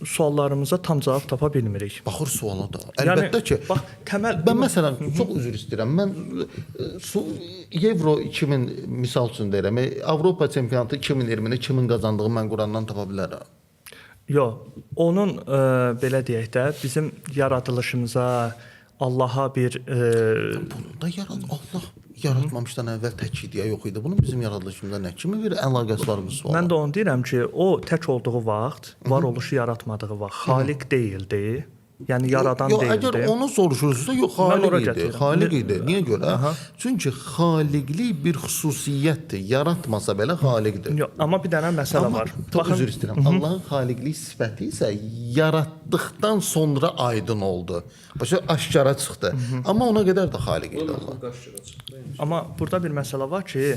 suallarımıza tam cavab tapa bilmirik. Baxır suala da. Əlbəttə yəni, ki. Bax, təməl mən məsələn çox üzr istəyirəm. Mən Euro 2000 misal üçün deyirəm, Avropa çempionatı 2020-ni kimin qazandığını mən Qurandan tapa bilərəm. Yox, onun belə deyək də, bizim yaradılışımıza, Allaha bir... Bunu da Allah yaratmamışdan əvvəl tək ideya yox idi. Bunun bizim yaradılışımıza nə kimi bir əlaqəsi var bu suala? Mən də onu deyirəm ki, o tək olduğu vaxt, varoluşu yaratmadığı vaxt, xaliq deyildi. Yəni yaradan yox, deyildi. Əgər onu soruşursunuzsa, yox, xaliq idi. Xaliq idi. Niyə görə? Aha. Çünki xaliqlik bir xüsusiyyətdir. Yaratmasa belə xaliqdir. Yox, amma bir dənə məsələ amma, var. Baxın, üzr istəyirəm. Allahın xaliqlik sifəti isə yaratdıqdan sonra aydın oldu. Başa aşkara çıxdı. Amma ona qədər də xaliq idi Allah. Amma burada bir məsələ var ki,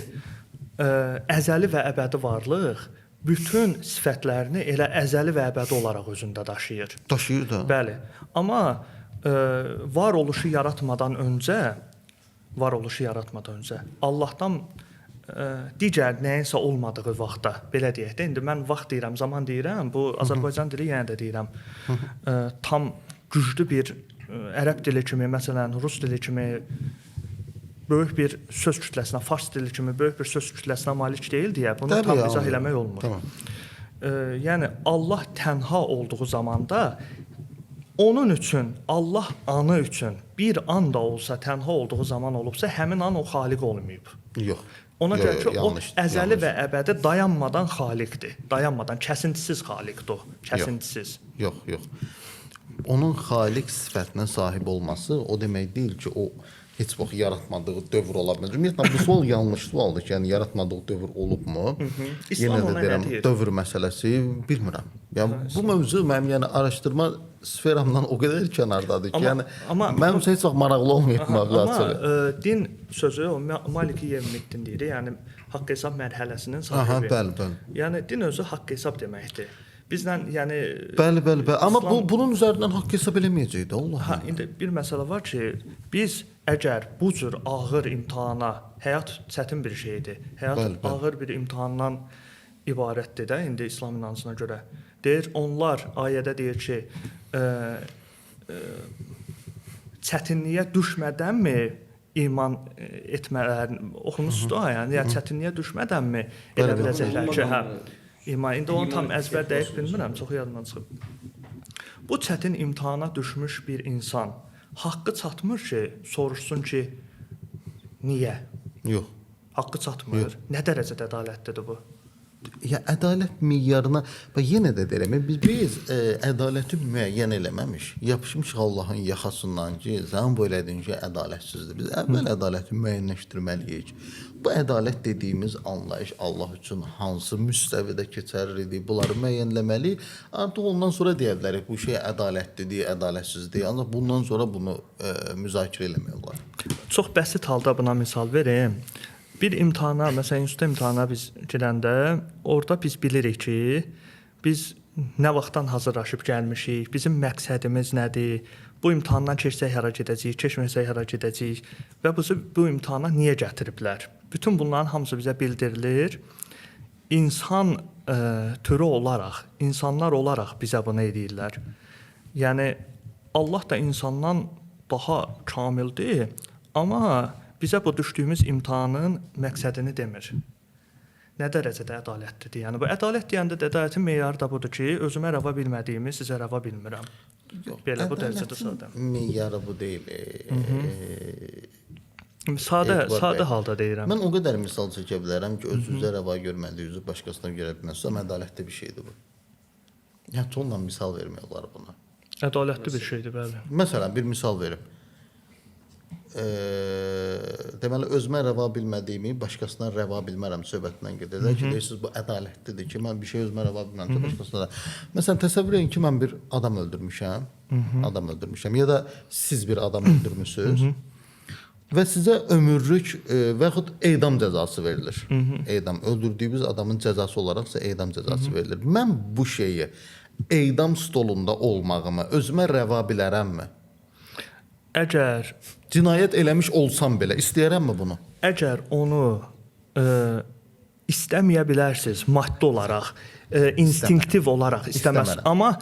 əzəli və əbədi varlıq bütün sifətlərini elə əzəli və əbədi olaraq özündə daşıyır. Daşıyır da. Bəli. Amma varoluşu yaratmadan öncə, Allahdan digər nəyinsə olmadığı vaxtda, belə deyək də, indi mən vaxt deyirəm, zaman deyirəm, bu Azərbaycan dili yenə də deyirəm, tam güclü bir ərəb dili kimi, məsələn, rus dili kimi böyük bir söz kütləsinə, fars dili kimi böyük bir söz kütləsinə malik deyil deyə bunu təbii, tam izah eləmək olmur. Tamam. Yəni Allah tənha olduğu zamanda onun üçün, Allah anı üçün bir an da olsa tənha olduğu zaman olubsa, həmin an o xaliq olmayıb. Yox. Ona görə ki, o əzəli və əbədi dayanmadan xaliqdir. Dayanmadan, kəsintisiz xaliqdir o. Kəsintisiz. Yox, yox. Onun xaliq sifətinə sahib olması o demək deyil ki, o heç vaxt yaratmadığı dövr ola bilməz. Ümumiyyətlə bu sual yanlış sualdır ki, yəni yaratmadığı dövr olubmu? Yenə də deyirəm, dövr məsələsi bilmirəm. Yəni bu mövzu mənim yəni araşdırma sferamdan o qədər kənardadır ki, yəni mənim üçün heç vaxt maraqlı olmayıb mövzu açığı. Amma din sözü o Maliki Yevmiddin deyir, yəni haqq hesab mərhələsinin sahibi. Aha, bəli, bəli. Yəni din özü haqq hesab deməkdir. Bizlə yəni bəli, bəli, bəli. Amma bunun üzərindən haqq hesab eləməyəcək də Allah. Ha, indi bir məsələ var ki, biz əgər bu cür ağır imtahana, həyat çətin bir şeydir. Həyat bəli, bəli. Ağır bir imtahandan ibarətdir də indi İslam inancına görə. Deyir, onlar ayədə deyir ki, çətinliyə düşmədənmi iman etmələrini oxumuşsunuz da, yəni çətinliyə düşmədənmi elə biləcəklər ki, hə, iman. İndi onu tam əzbər dəqiq bilmirəm, çox yadımdan çıxıb. Bu çətin imtahana düşmüş bir insan haqqı çatmır ki, soruşsun ki, niyə? Yox. Haqqı çatmır. Yox. Nə dərəcədə ədalətlidir bu? Ya ədalət meyarına, bax yenə də deyirəm, biz ədaləti müəyyən eləməmiş, yapışmışıq Allahın yaxasından ki, sən bu elədiyin şey ədalətsizdir. Biz əvvəl ədaləti müəyyənləşdirməliyik. Bu ədalət dediyimiz anlayış Allah üçün hansı müstəvidə keçərlidir, bunları müəyyənləməliyik. Artıq ondan sonra deyə bilərik, bu şey ədalətlidir, ədalətsizdir. Ancaq bundan sonra bunu müzakirə eləmək olar. Çox bəsit halda buna misal verim. Bir imtahana, məsələn, institut imtahana biz girəndə, orada biz bilirik ki, biz nə vaxtdan hazırlaşıb gəlmişik, bizim məqsədimiz nədir, bu imtahandan keçsək hara gedəcəyik, keçməsək hara gedəcəyik və bizi bu imtahana niyə gətiriblər? Bütün bunların hamısı bizə bildirilir. İnsan türü olaraq, insanlar olaraq bizə bunu eləyirlər. Yəni, Allah da insandan daha kamildir, amma bizə bu düşdüyümüz imtahanın məqsədini demir. Nə dərəcədə ədalətlidir? Yəni bu ədalət deyəndə də ədalətin meyarı da budur ki, özümə rəva bilmədiyimi sizə rəva bilmirəm. Yox, belə bu dərəcədə sadə. Meyarı bu deyil. Sadə halda deyirəm. Mən o qədər misal çəkə bilərəm ki, özünüzə rəva görmədiyinizi başqasına görə bilməzsiniz, amma ədalətli bir şeydir bu. Yəni tonla misal vermək olar buna. Ədalətli bir şeydir, bəli. Məsələn, bir misal verim. Deməli, özümə rəva bilmədiyimi başqasına rəva bilmərəm söhbətindən gedir. Ki, deyirsiniz, bu ədalətlidir ki, mən bir şey özümə rəva bilmərəm, başqasına da. Məsələn, təsəvvür edin ki, mən bir adam öldürmüşəm, ya da siz bir adam öldürmüsünüz və sizə ömürlük və yaxud edam cəzası verilir. Edam, öldürdüyünüz adamın cəzası olaraq sizə edam cəzası verilir. Mən bu şeyi edam stolunda olmağımı özümə rəva bilərəmmi? Əgər cinayət eləmiş olsam belə istəyərəmmi bunu? Əgər onu istəməyə bilərsiniz maddi olaraq, instinktiv olaraq istəməz. Amma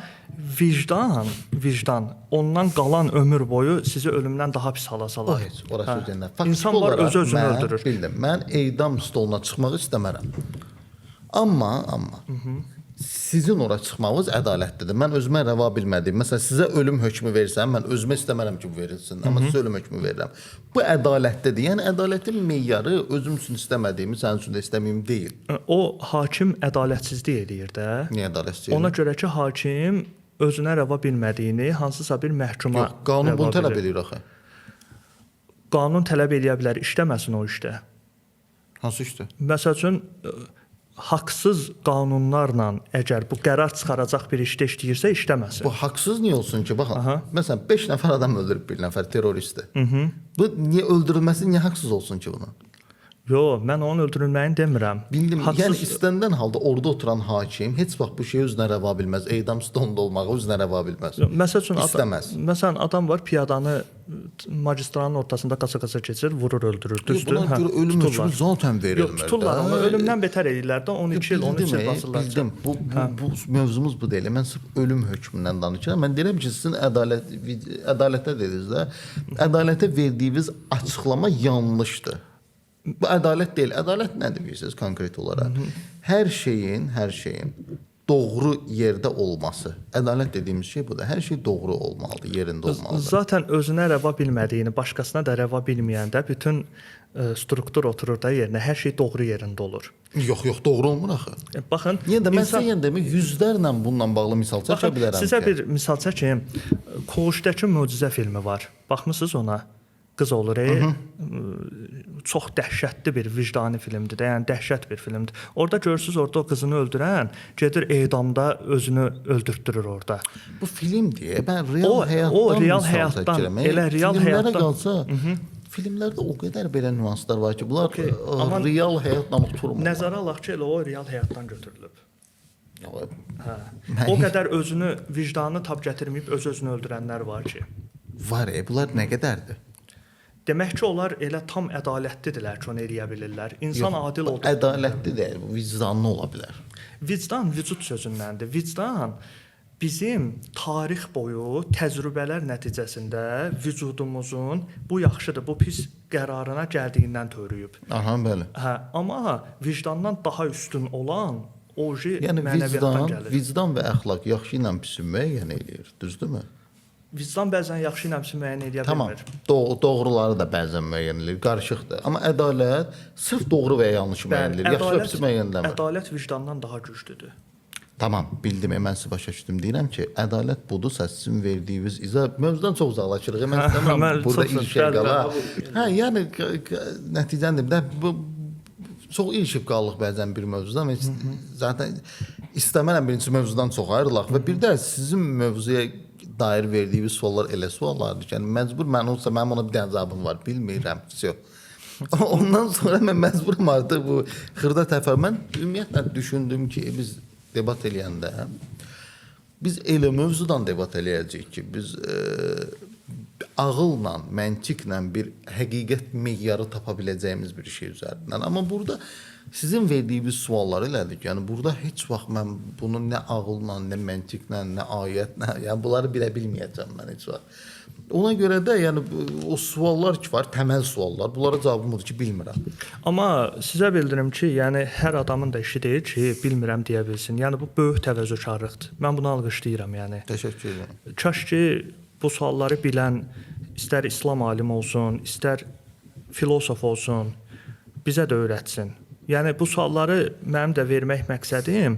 vicdan ondan qalan ömür boyu sizi ölümdən daha pis hala salar. O heç, orası hə. Cənnət. İnsan var özü özünü öldürür. Bildim. Mən edam stoluna çıxmağı istəmərəm. Amma sizin ora çıxmağınız ədalətlidir. Mən özümə rəva bilmədiyim, məsələn, sizə ölüm hökmü versəm, mən özümə istəmərəm ki, bu verilsin, amma sizə ölüm hökmü verirəm. Bu ədalətlidir. Yəni ədalətin meyarı özüm üçün istəmədiyimi, sənin üçün də istəməyim deyil. O hakim ədalətsizlik eləyir də. Niyə ədalətsizlik? Ona görə ki, hakim özünə rəva bilmədiyini hansısa bir məhkuma. Yox, qanun bunu tələb eləyir axı. Qanun tələb eləyə bilər, işləməsin o işdə. Hansı işdə? Məsəl üçün haqsız qanunlarla əgər bu qərar çıxaracaq bir işdə işləyirsə, işləməsin. Bu haqsız niyə olsun ki? Baxın, məsələn 5 nəfər adam öldürüb bir nəfər terroristdir. Bu niyə öldürülməsi niyə haqsız olsun ki bunun? Yox, mən onun öldürülməyini demirəm. Bildim, haqsız... yəni istənilən halda orada oturan hakim heç vaxt bu şeyi özünə rəva bilməz. Edam stolunda olmağı özünə rəva bilməz. Məsəl üçün İstəməz. Məsələn adam var, piyadanı magistralın ortasında qaça-qaça keçir, vurur, öldürür. Düzdür? Buna görə ölüm hökmü zaten verilmir. Yox, tuturlar onu, ölümdən betər eləyirlər də, 12 il, 13 il basırlar. Bildim. Bu mövzumuz bu deyil. Mən sırf ölüm hökmündən danışıram. Mən deyirəm ki, sizin ədalətə dediniz də, ədalətə verdiyiniz açıqlama yanlışdır. Bu ədalət deyil. Ədalət nədir bilirsiniz konkret olaraq? Hər şeyin doğru yerdə olması. Ədalət dediyimiz şey budur. Hər şey doğru olmalıdır, yerində olmalıdır. Zaten özünə rəva bilmədiyini, başqasına da rəva bilməyəndə bütün struktur oturur da yerinə. Hər şey doğru yerində olur. Yox, yox, doğru olmur axı. Baxın, Niyə də mən sizə yenə demir, yüzlərlə bununla bağlı misal çəkə bilərəm. Sizə bir misal çəkim. Koğuşdakı möcüzə filmi var. Baxmısınız ona? Qız olur, çox dəhşətli bir vicdani filmdir də, yəni dəhşət bir filmdir. Orada görürsüz, orada o qızını öldürən gedir edamda özünü öldürtdürür orada. Bu film deyə mən real həyatdan, o real həyatdan, elə real filmlərə qalsa, filmlərdə o qədər belə nüanslar var ki, bunlar real həyatla oturmur. Nəzərə alaq ki, elə o real həyatdan götürülüb. Hə. O qədər özünü, vicdanını tab gətirməyib öz-özünü öldürənlər var ki. Var, bunlar nə qədərdir? Demək ki, onlar elə tam ədalətlidirlər ki, onu eləyə bilirlər. İnsan yox, adil oldu. Ədalətli deyil, bu vicdanlı ola bilər. Vicdan vücud sözündəndir. Vicdan bizim tarix boyu təcrübələr nəticəsində vücudumuzun bu yaxşıdır, bu pis qərarına gəldiyindən törüyüb. Aha, bəli. Hə, amma vicdandan daha üstün olan o yəni mənəviyyatdan gəlir. Vicdan və əxlaq yaxşı ilə pisi müəyyən eləyir, düzdürmü? Vicdan bəzən yaxşı ilə pisi müəyyən eləyə bilmir. Tamam, doğruları da bəzən müəyyən eləyir, qarışıqdır. Amma ədalət sırf doğru və ya yanlışı müəyyən eləyir, yaxşı və pisi müəyyən eləmir. Ədalət vicdandan daha güclüdür. Tamam, bildim, mən sizi başa düşdüm. Deyirəm ki, ədalət budursa sizin verdiyiniz izah mövzudan çox uzaqlaşırıq. Mən istəmirəm burada ilişək qala. Hə, yəni nəticəni deyim də, bu çox ilişib qalıq bəzən bir mövzudan. Mən zaten istəmərəm birincisi mövzudan çox ayrılaq və bir də sizin mövzuya dair verdiyiniz suallar elə suallardır ki, yəni məcbur mən olsa mənim ona bir dənə cavabım var, bilmirəm. Ondan sonra mən məcburum artıq bu xırda təfər. Mən ümumiyyətlə düşündüm ki, biz debat eləyəndə biz elə mövzudan debat eləyəcəyik ki, biz ağılla, məntiqlə bir həqiqət meyarı tapa biləcəyimiz bir şey üzərindən. Amma burada sizin verdiyiniz suallar elədik. Yəni burada heç vaxt mən bunu nə ağılla, nə məntiqlə, nə ayətlə, yəni bunları bilə bilməyəcəm mən heç vaxt. Ona görə də yəni o suallar ki var, təməl suallar, bunlara cavabım odur ki, bilmirəm. Amma sizə bildirim ki, yəni hər adamın da işi deyil ki, bilmirəm deyə bilsin. Yəni bu böyük təvəzzökarlıqdır. Mən bunu alqışlayıram yəni. Təşəkkür edirəm. Kaş ki bu sualları bilən istər İslam alimi olsun, istər filosof olsun, bizə də öyrətsin. Yəni bu sualları mənim də vermək məqsədim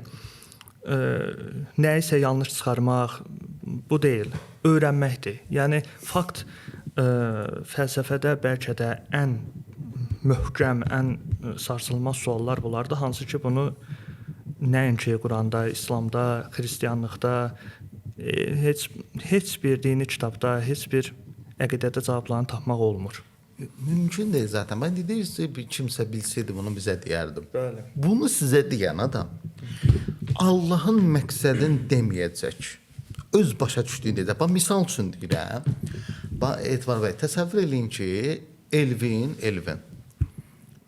nəyisə yanlış çıxarmaq bu deyil, öyrənməkdir. Yəni fakt fəlsəfədə bəlkə də ən möhkəm, ən sarsılmaz suallar bunlardır, hansı ki bunu nəinki Quranda, İslamda, xristianlıqda, heç bir dini kitabda, heç bir əqidədə cavablarını tapmaq olmur. Mümkün deyil zaten. Mən deyirsə kimsə bilsəydi bunu bizə deyərdim. Bəli. Bunu sizə deyən adam Allahın məqsədini deməyəcək. Öz başa düşdüyünü deyəcək. Bax misal üçün deyirəm. Bax Etibar bəy, təsəvvür eləyin ki, Elvin.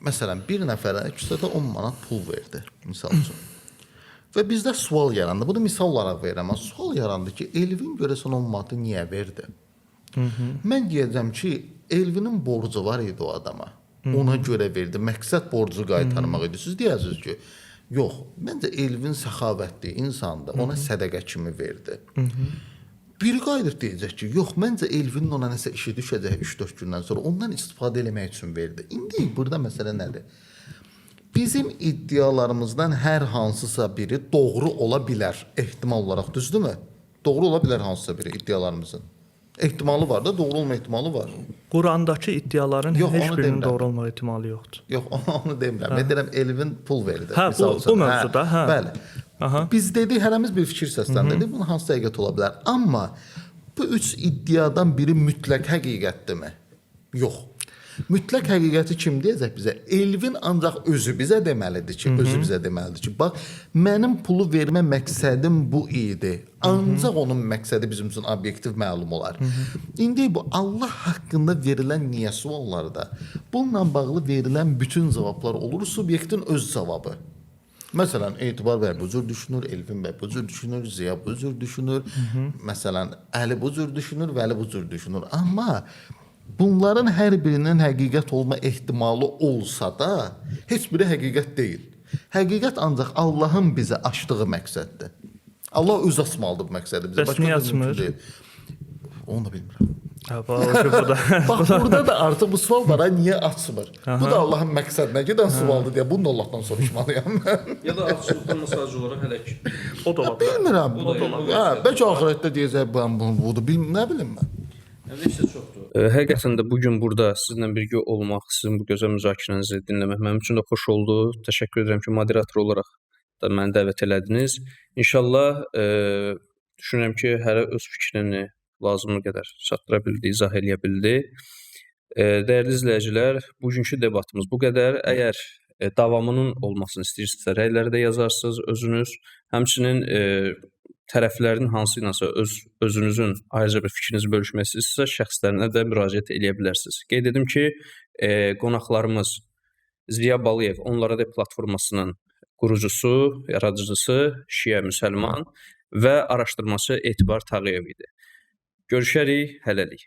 Məsələn, bir nəfərə küçədə 10 manat pul verdi, misal üçün. Və bizdə sual yarandı. Bunu misal olaraq verirəm. Sual yarandı ki, Elvin görəsən 10 manatı niyə verdi? Mən deyəcəm ki, Elvinin borcu var idi o adama. Ona görə verdi. Məqsəd borcu qaytarmaq idi. Siz deyəsiniz ki, yox, məncə Elvin səxavətli insandır. Ona sədəqə kimi verdi. Biri qayıdıb deyəcək ki, yox, məncə Elvinin ona nəsə işi düşəcək 3-4 gündən sonra. Ondan istifadə eləmək üçün verdi. İndi burada məsələ nədir? Bizim iddialarımızdan hər hansısa biri doğru ola bilər, ehtimal olaraq, düzdürmü? Doğru ola bilər hansısa biri iddialarımızın. Ehtimalı var da, doğru olma ehtimalı var. Qurandakı iddiaların Yox, heç onu birinin demirəm. doğru olma ehtimalı yoxdur. Yox, onu demirəm. Mən deyirəm Elvin pul verdi. Hə, misal bu üçün. mövzuda, hə. Bəli. Aha. Biz dedik, hərəmiz bir fikir səsləndirdik. Bunun hansı həqiqət ola bilər? Amma bu üç iddiadan biri mütləq həqiqətdirmi? Yox. Mütləq həqiqəti kim deyəcək bizə? Elvin ancaq özü bizə deməlidir ki, özü bizə deməlidir ki, bax mənim pulu vermə məqsədim bu idi. Ancaq onun məqsədi bizim üçün obyektiv məlum olar. İndi bu Allah haqqında verilən niyə suallarda bununla bağlı verilən bütün cavablar olur subyektin öz cavabı. Məsələn, Etibar bəy bu cür düşünür, Elvin bəy bu cür düşünür, Ziya bu cür düşünür. Məsələn, Əli bu cür düşünür, Vəli bu cür düşünür. Amma bunların hər birinin həqiqət olma ehtimalı olsa da, heç biri həqiqət deyil. Həqiqət ancaq Allahın bizə açdığı məqsəddir. Allah özü açmalıdır bu məqsədi bizə. Bəs Başqa niyə cür mümkün açmır? deyil. Onu da bilmirəm. Hə, bax, o bu da. Bax burada da artıq bu sual var, ha, niyə açmır? Bu da Allahın məqsədinə gedən sualdır deyə bunu da Allahdan soruşmalıyam mən. Ya da açılıb sadəcə olaraq hələ ki O da ola bilər. Bilmirəm. O da ola bilər. Hə, bəlkə axirətdə deyəcək bu budur. Bil, nə bilim mən. Versiya çoxdur. Həqiqətən də bu gün burada sizinlə birgə olmaq, sizin bu gözəl müzakirənizi dinləmək mənim üçün də xoş oldu. Təşəkkür edirəm ki, moderator olaraq da məni dəvət elədiniz. İnşallah düşünürəm ki, hərə öz fikrini lazımı qədər çatdıra bildi, izah eləyə bildi. Dəyərli izləyicilər, bugünkü debatımız bu qədər. Əgər davamının olmasını istəyirsinizsə, rəyləri də yazarsınız özünüz. Həmçinin tərəflərin hansı iləsə öz özünüzün ayrıca bir fikrinizi bölüşmək istəyirsinizsə, şəxslərinə də müraciət eləyə bilərsiniz. Qeyd edim ki, qonaqlarımız Ziya Balıyev, Onlara De platformasının qurucusu, yaradıcısı, şiə müsəlman və araşdırmaçı Etibar Tağıyev idi. Görüşərik, hələlik.